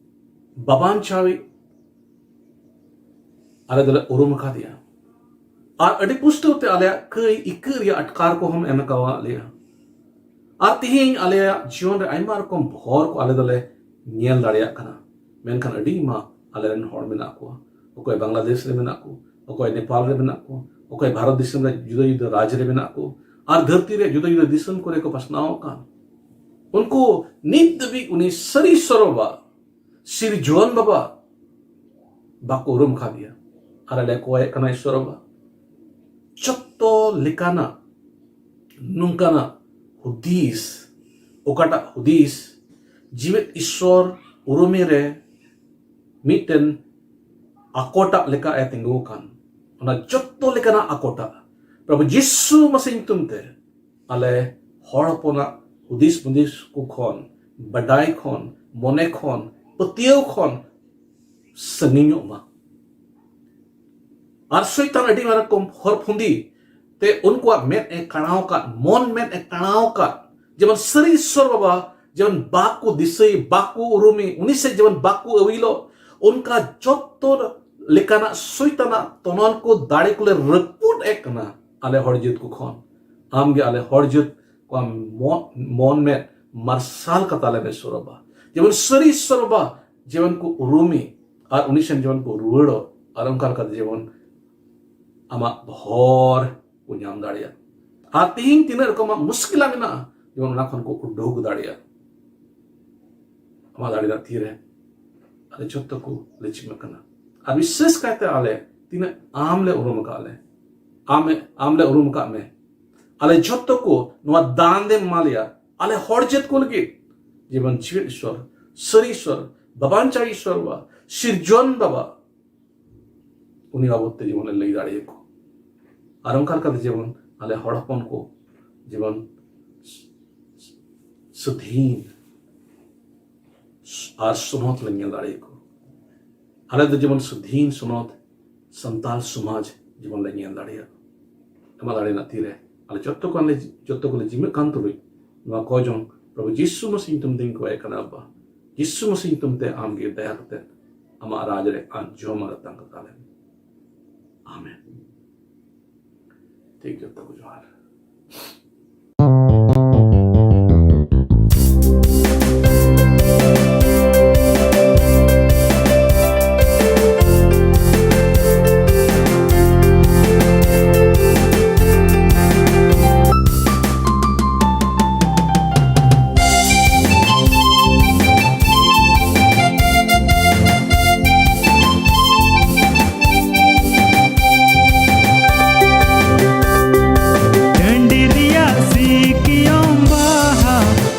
ᱵᱟᱵᱟᱱ ᱪᱟᱣᱤ ᱟᱞᱮ ᱫᱚᱞᱮ ᱩᱨᱩᱢ ᱟᱠᱟᱫᱮᱭᱟ᱾ ᱟᱨ ᱟᱹᱰᱤ ᱯᱩᱥᱴᱟᱹᱣ ᱛᱮ ᱟᱞᱮᱭᱟᱜ ᱠᱟᱹᱭ ᱤᱠᱟᱹ ᱨᱮᱭᱟᱜ ᱟᱴᱠᱟᱨ ᱠᱚᱦᱚᱸᱢ ᱮᱢ ᱟᱠᱟᱣᱟᱫ ᱞᱮᱭᱟ᱾ ᱟᱨ ᱛᱮᱦᱮᱧ ᱟᱞᱮᱭᱟᱜ ᱡᱤᱭᱚᱱ ᱨᱮ ᱟᱭᱢᱟ ᱨᱚᱠᱚᱢ ᱦᱚᱨ ᱠᱚ ᱟᱞᱮ ᱫᱚᱞᱮ ᱧᱮᱞ ᱫᱟᱲᱮᱭᱟᱜ ᱠᱟᱱᱟ, ᱢᱮᱱᱠᱷᱟᱱ ᱟᱹᱰᱤ ᱢᱟ ᱟᱞᱮᱨᱮᱱ ᱦᱚᱲ ᱢᱮᱱᱟᱜ ᱠᱚᱣᱟ᱾ ᱚᱠᱚᱭ ᱵᱟᱝᱞᱟᱫᱮᱥ ᱨᱮ ᱢᱮᱱᱟᱜ ᱠᱚ, ᱚᱠᱚᱭ ᱱᱮᱯᱟᱞ ᱨᱮ ᱢᱮᱱᱟᱜ ᱠᱚ, ᱚᱠᱚᱭ ᱵᱷᱟᱨᱚᱛ ᱫᱤᱥᱚᱢ ᱨᱮ ᱡᱩᱫᱟᱹ ᱡᱩᱫᱟᱹ ᱨᱟᱡᱽ ᱨᱮ ᱢᱮᱱᱟᱜ ᱠᱚ, ᱟᱨ ᱫᱷᱟᱹᱨᱛᱤ ᱨᱮ ᱡᱩᱫᱟᱹ ᱡᱩᱫᱟᱹ ᱫᱤᱥᱚᱢ ᱠᱚᱨᱮ ᱠᱚ ᱯᱟᱥᱱᱟᱣ ᱟᱠᱟᱱ᱾ ᱩᱱᱠᱩ ᱱᱤᱛ ᱫᱷᱟᱹᱵᱤᱡ ᱩᱱᱤ ᱥᱟᱹᱨᱤ ᱥᱚᱨᱚᱵᱟ ᱥᱤᱨᱡᱚᱱ ᱵᱟᱵᱟ ᱵᱟᱠᱚ ᱩᱨᱩᱢ ᱟᱠᱟᱫᱮᱭᱟ᱾ ᱟᱨ ᱟᱞᱮ ᱠᱚᱭᱮᱫ ᱠᱟᱱᱟ ᱤᱥᱥᱚᱨ ᱵᱟᱵᱟ, ᱡᱚᱛᱚ ᱞᱮᱠᱟᱱᱟᱜ ᱱᱚᱝᱠᱟᱱᱟᱜ ᱦᱩᱫᱤᱥ, ᱚᱠᱟᱴᱟᱜ ᱦᱩᱫᱤᱥ ᱡᱤᱣᱮᱫ ᱤᱥᱥᱚᱨ ᱩᱨᱩᱢᱤ ᱨᱮ ᱢᱤᱫᱴᱮᱱ ᱟᱠᱚᱴᱟᱜ ᱞᱮᱠᱟ ᱮ ᱛᱤᱸᱜᱩ ᱟᱠᱟᱱ, ᱚᱱᱟ ᱡᱚᱛᱚ ᱞᱮᱠᱟᱱᱟᱜ ᱟᱠᱚᱴᱟᱜ ᱯᱨᱚᱵᱷᱩ ᱡᱤᱥᱩ ᱢᱟᱥᱤ ᱧᱩᱛᱩᱢ ᱛᱮ ᱟᱞᱮ ᱦᱚᱲ ᱦᱚᱯᱚᱱᱟᱜ ᱦᱩᱫᱤᱥ ᱦᱩᱫᱤᱥ ᱠᱚ ᱠᱷᱚᱱ, ᱵᱟᱰᱟᱭ ᱠᱷᱚᱱ, ᱢᱚᱱᱮ ᱠᱷᱚᱱ, ᱯᱟᱹᱛᱭᱟᱹᱣ ᱠᱷᱚᱱ ᱥᱟᱺᱜᱤᱧᱚᱜ ᱢᱟ᱾ ᱟᱨ ᱥᱚᱭᱛᱟᱱ ᱟᱹᱰᱤ ᱢᱟᱨᱟᱝ ᱠᱚᱢ ᱦᱚᱨ ᱯᱷᱩᱸᱫᱤ ᱛᱮ ᱩᱱᱠᱩᱣᱟᱜ ᱢᱮᱫ ᱮ ᱠᱟᱬᱟᱣ ᱟᱠᱟᱫ, ᱢᱚᱱ ᱢᱮᱫ ᱮ ᱠᱟᱬᱟᱣ ᱟᱠᱟᱫ᱾ ᱡᱮᱢᱚᱱ ᱥᱟᱹᱨᱤ ᱤᱥᱥᱚᱨ ᱵᱟᱵᱟ ᱡᱮᱢᱚᱱ ᱵᱟᱠᱚ ᱫᱤᱥᱟᱹᱭ, ᱵᱟᱠᱚ ᱩᱨᱩᱢᱮ, ᱩᱱᱤ ᱥᱮᱫ ᱡᱮᱢᱚᱱ ᱵᱟᱠᱚ ᱟᱹᱣᱤᱞᱚᱜ, ᱚᱱᱠᱟ ᱡᱚᱛᱚ ᱞᱮᱠᱟᱱᱟᱜ ᱥᱚᱭᱛᱟᱱᱟᱜ ᱛᱚᱱᱚᱞ ᱠᱚ ᱫᱟᱲᱮ ᱠᱚᱞᱮ ᱨᱟᱹᱯᱩᱫ ᱮᱫ ᱠᱟᱱᱟ᱾ ᱟᱞᱮ ᱦᱚᱲ ᱡᱟᱹᱛ ᱠᱚ ᱠᱷᱚᱱ ᱟᱢᱜᱮ ᱟᱞᱮ ᱦᱚᱲ ᱡᱟᱹᱛ ᱠᱚᱣᱟᱜ ᱢᱚ-, ᱢᱚᱱ ᱢᱮᱫ ᱢᱟᱨᱥᱟᱞ ᱠᱟᱛᱟ ᱞᱮ ᱢᱮ ᱥᱚᱨᱚᱵᱟ᱾ ᱡᱮᱢᱚᱱ ᱥᱟᱹᱨᱤ ᱥᱚᱨᱚᱵᱟ ᱡᱮᱢᱚᱱ ᱠᱚ ᱩᱨᱩᱢᱮ, ᱟᱨ ᱩᱱᱤ ᱥᱮᱱ ᱡᱮᱢᱚᱱ ᱠᱚ ᱨᱩᱣᱟᱹᱲᱚᱜ, ᱟᱨ ᱚᱱᱠᱟ ᱞᱮᱠᱟᱛᱮ ᱡᱮᱢᱚᱱ ᱟᱢᱟᱜ ᱵᱷᱚᱨ ᱠᱚ ᱧᱟᱢ ᱫᱟᱲᱮᱭᱟᱜ᱾ ᱟᱨ ᱛᱤᱦᱤᱧ ᱛᱤᱱᱟᱹᱜ ᱨᱚᱠᱚᱢᱟᱜ ᱢᱩᱥᱠᱤᱞᱟ ᱢᱮᱱᱟᱜᱼᱟ, ᱡᱮᱢᱚᱱ ᱚᱱᱟ ᱠᱷᱚᱱ ᱠᱚ ᱩᱰᱩᱠ ᱫᱟᱲᱮᱭᱟᱜ᱾ ᱟᱢᱟᱜ ᱫᱟᱲᱮ ᱨᱮᱱᱟᱜ ᱛᱤᱨᱮ ᱟᱞᱮ ᱡᱷᱚᱛᱚ ᱠᱚ ᱞᱮ ᱪᱤᱢᱟᱹ ᱠᱟᱱᱟ᱾ ᱟᱨ ᱵᱤᱥᱮᱥ ᱠᱟᱭᱛᱮ ᱟᱞᱮ ᱛᱤᱱᱟᱹᱜ ᱟᱢ ᱞᱮ ᱩᱨᱩᱢ ᱟᱠᱟᱫ ᱞᱮ, ᱟᱢ, ᱟᱢ ᱞᱮ ᱩᱨᱩᱢ ᱟᱠᱟᱫ ᱢᱮ, ᱟᱞᱮ ᱡᱷᱚᱛᱚ ᱠᱚ ᱱᱚᱣᱟ ᱫᱟᱱ ᱫᱮᱢ ᱮᱢᱟ ᱞᱮᱭᱟ, ᱟᱞᱮ ᱦᱚᱲ ᱡᱟᱹᱛ ᱠᱚ ᱞᱟᱹᱜᱤᱫ᱾ ᱡᱮᱢᱚᱱ ᱡᱤᱣᱮᱫ ᱤᱥᱚᱨ, ᱥᱟᱹᱨᱤ ᱤᱥᱚᱨ, ᱵᱟᱵᱟᱧᱪᱟᱣ ᱤᱥᱚᱨ ᱵᱟ, ᱥᱤᱨᱡᱚᱱ ᱵᱟᱵᱟ, ᱩᱱᱤ ᱵᱟᱵᱚᱫ ᱛᱮ ᱡᱮᱢᱚᱱ ᱞᱮ ᱞᱟᱹᱭ ᱫᱟᱲᱮᱭᱟᱠᱚ᱾ ᱟᱨ ᱚᱱᱠᱟ ᱞᱮᱠᱟᱛᱮ ᱡᱮᱢᱚᱱ ᱟᱞᱮ ᱦᱚᱲ ᱦᱚᱯᱚᱱ ᱠᱚ ᱡᱮᱢᱚᱱ ᱥᱟᱹᱫᱷᱤᱱ ᱟᱨ ᱥᱚᱱᱚᱛ ᱞᱮ ᱧᱮᱞ ᱫᱟᱲᱮᱭᱟᱠᱚ᱾ ᱟᱞᱮ ᱫᱚ ᱡᱮᱢᱚᱱ ᱥᱟᱹᱫᱷᱤᱱ ᱥᱚᱱᱚᱛ ᱥᱟᱱᱛᱟᱲ ᱥᱚᱢᱟᱡᱽ ᱡᱮᱢᱚᱱ ᱞᱮ ᱧᱮᱞ ᱫᱟᱲᱮᱭᱟᱜ᱾ ᱮᱢᱟ ᱫᱟᱲᱮ ᱨᱮᱱᱟᱜ ᱛᱤᱨᱮ ᱟᱞᱮ ᱡᱚᱛᱚ ᱠᱚ, ᱟᱞᱮ ᱡᱚᱛᱚ ᱠᱚᱞᱮ ᱡᱤᱢᱟᱹᱜ ᱠᱟᱱ ᱛᱩᱞᱩᱡ, ᱱᱚᱣᱟ ᱠᱚ ᱡᱚᱝ ᱯᱨᱚᱵᱷᱩ ᱡᱤᱥᱩ ᱢᱟᱥᱤ ᱧᱩᱛᱩᱢ ᱛᱮᱧ ᱠᱚᱭᱮ ᱠᱟᱱᱟ ᱟᱵᱟ᱾ ᱡᱤᱥᱩ ᱢᱟᱥᱤ ᱧᱩᱛᱩᱢ ᱛᱮ ᱟᱢᱜᱮ ᱫᱟᱭᱟ ᱠᱟᱛᱮ ᱟᱢᱟᱜ ᱨᱟᱡᱽ ᱨᱮ ᱟᱸᱡᱚᱢ ᱟᱨ ᱟᱛᱟᱝ ᱠᱟᱛᱟ ᱞᱮᱢ᱾ ᱟᱢᱮᱱ᱾ ᱴᱷᱤᱠ, ᱡᱚᱛᱚ ᱠᱚ ᱡᱚᱦᱟᱨ᱾ ᱴᱟᱺᱰᱤ ᱨᱮᱭᱟᱜ ᱥᱤᱠᱤᱭᱚᱢ ᱵᱟᱦᱟ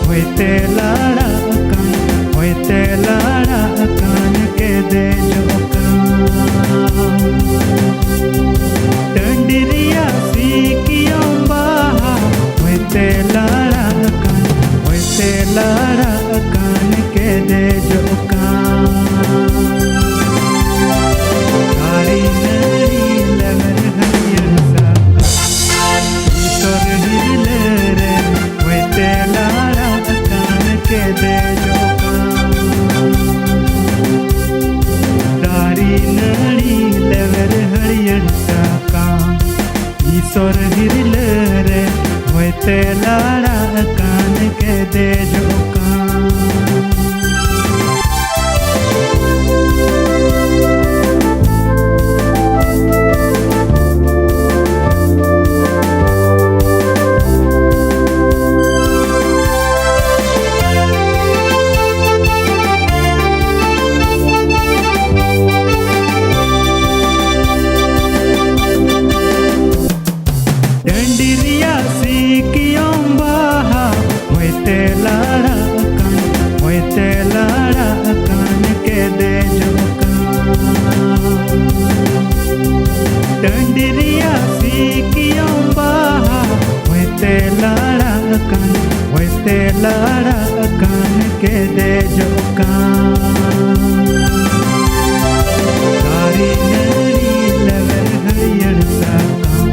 ᱦᱚᱭᱛᱮ ᱞᱟᱲᱟᱜ ᱠᱟᱱ, ᱦᱚᱭᱛᱮ ᱞᱟᱲᱟᱜ ᱠᱟᱱ ᱠᱮᱫᱮᱡᱚᱜ ᱠᱟᱱ᱾ ᱴᱟᱺᱰᱤ ᱨᱮᱭᱟᱜ ᱥᱤᱠᱤᱭᱚᱢ ᱵᱟᱦᱟ ᱦᱚᱭᱛᱮ ᱞᱟᱲᱟᱜ ᱠᱟᱱ, ᱦᱚᱭᱛᱮ ᱞᱟᱲᱟᱜ ᱠᱟᱱ ᱠᱮᱫᱮᱡᱚᱜ ᱠᱟᱱ᱾ ᱫᱟᱨᱮ ᱱᱟᱹᱲᱤ ᱞᱮᱢᱮᱨ ᱦᱟᱹᱨᱭᱟᱹᱲ ᱥᱟᱠᱟᱢ, ᱤᱥᱚᱨ ᱦᱤᱨᱞᱟᱹ ᱨᱮ ᱦᱚᱭᱛᱮ ᱞᱟᱲᱟᱜ ᱠᱟᱱ ᱠᱮᱫᱮᱡᱚᱜ ᱠᱟᱱ᱾ ᱫᱟᱨᱮ ᱱᱟᱹᱲᱤ ᱞᱮᱣᱮᱨ ᱦᱟᱹᱨᱭᱟᱹᱲ ᱥᱟᱠᱟᱢ, ᱤᱥᱚᱨ ᱦᱤᱨᱞᱟᱹ ᱨᱮ ᱦᱚᱭᱛᱮ ᱞᱟᱲᱟᱜ ᱠᱟᱱ ᱠᱮᱫᱮᱡᱚᱜ ᱠᱟᱱ᱾ ᱨᱮᱭᱟᱜ ᱥᱤᱠᱤᱭᱚᱢ ᱵᱟᱦᱟ, ᱦᱚᱭᱛᱮ ᱞᱟᱲᱟᱜ ᱠᱟᱱ, ᱦᱚᱭᱛᱮ ᱞᱟᱲᱟᱜ ᱠᱟᱱ, ᱠᱮᱫᱮᱡᱚᱜ ᱠᱟᱱ᱾ ᱫᱟᱨᱮ ᱱᱟᱹᱲᱤ ᱞᱮᱣᱮᱨ ᱦᱟᱹᱨᱭᱟᱹᱲ ᱥᱟᱠᱟᱢ,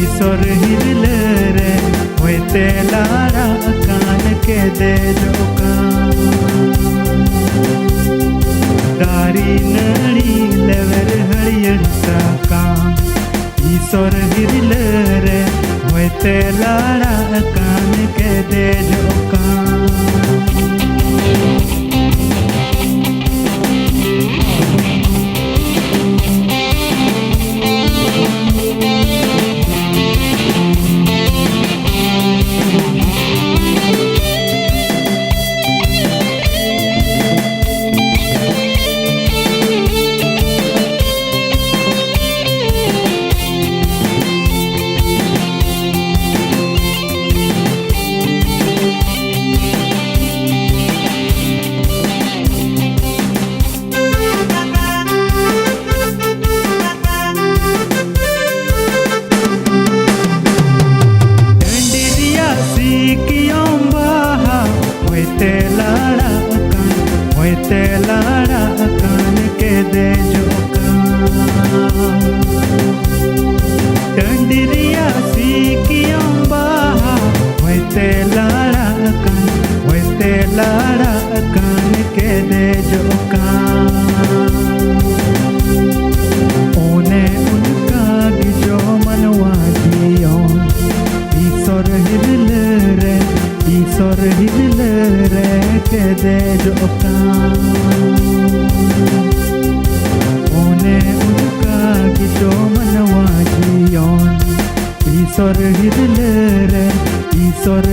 ᱤᱥᱚᱨ ᱦᱤᱨᱞᱟᱹ ᱨᱮ ᱦᱚᱭᱛᱮ ᱞᱟᱲᱟᱜ ᱠᱟᱱ, ᱠᱮᱫᱮᱡᱚᱜ ᱠᱟᱱ᱾ ᱫᱟᱨᱮ ᱱᱟᱹᱲᱤ ᱞᱮᱣᱮᱨ ᱦᱟᱹᱨᱭᱟᱹᱲ ᱥᱟᱠᱟᱢ, ᱤᱥᱚᱨ ᱦᱤᱨᱞᱟᱹ ᱨᱮ ᱦᱚᱭᱛᱮ ᱞᱟᱲᱟᱜ ᱠᱟᱱ, ᱠᱮᱫᱮᱡᱚᱜ ᱠᱟᱱ᱾ ᱴᱟᱺᱰᱤ ᱨᱮᱭᱟᱜ ᱥᱤᱠᱤᱭᱚᱢ ᱵᱟᱦᱟ, ᱦᱚᱭᱛᱮ ᱞᱟᱲᱟᱜ ᱠᱟᱱ, ᱦᱚᱭᱛᱮ ᱞᱟᱲᱟᱜ ᱠᱟᱱ, ᱠᱮᱫᱮᱡᱚᱜ ᱠᱟᱱ᱾ ᱴᱟᱺᱰᱤ ᱨᱮᱭᱟᱜ ᱥᱤᱠᱤᱭᱚᱢ ᱵᱟᱦᱟ, ᱦᱚᱭᱛᱮ ᱞᱟᱲᱟᱜ ᱠᱟᱱ, ᱦᱚᱭᱛᱮ ᱞᱟᱲᱟᱜ ᱠᱟᱱ, ᱠᱮᱫᱮᱡᱚᱜ ᱠᱟᱱ᱾ ᱚᱱᱮ ᱚᱱᱠᱟ ᱜᱮ ᱡᱚ ᱢᱟᱱᱣᱟ ᱡᱤᱭᱚᱱ, ᱤᱥᱚᱨ ᱦᱤᱨᱞᱟᱹ ᱨᱮ, ᱤᱥᱚᱨ ᱦᱤᱨᱞᱟᱹ ᱨᱮ ᱠᱮᱫᱮᱡᱚᱜ ᱠᱟᱱ᱾ ᱚᱱᱮ ᱚᱱᱠᱟ ᱜᱮ ᱡᱚ ᱢᱟᱱᱣᱟ ᱡᱤᱭᱚᱱ, ᱤᱥᱚᱨ ᱦᱤᱨᱞᱟᱹ ᱨᱮ, ᱤᱥᱚᱨ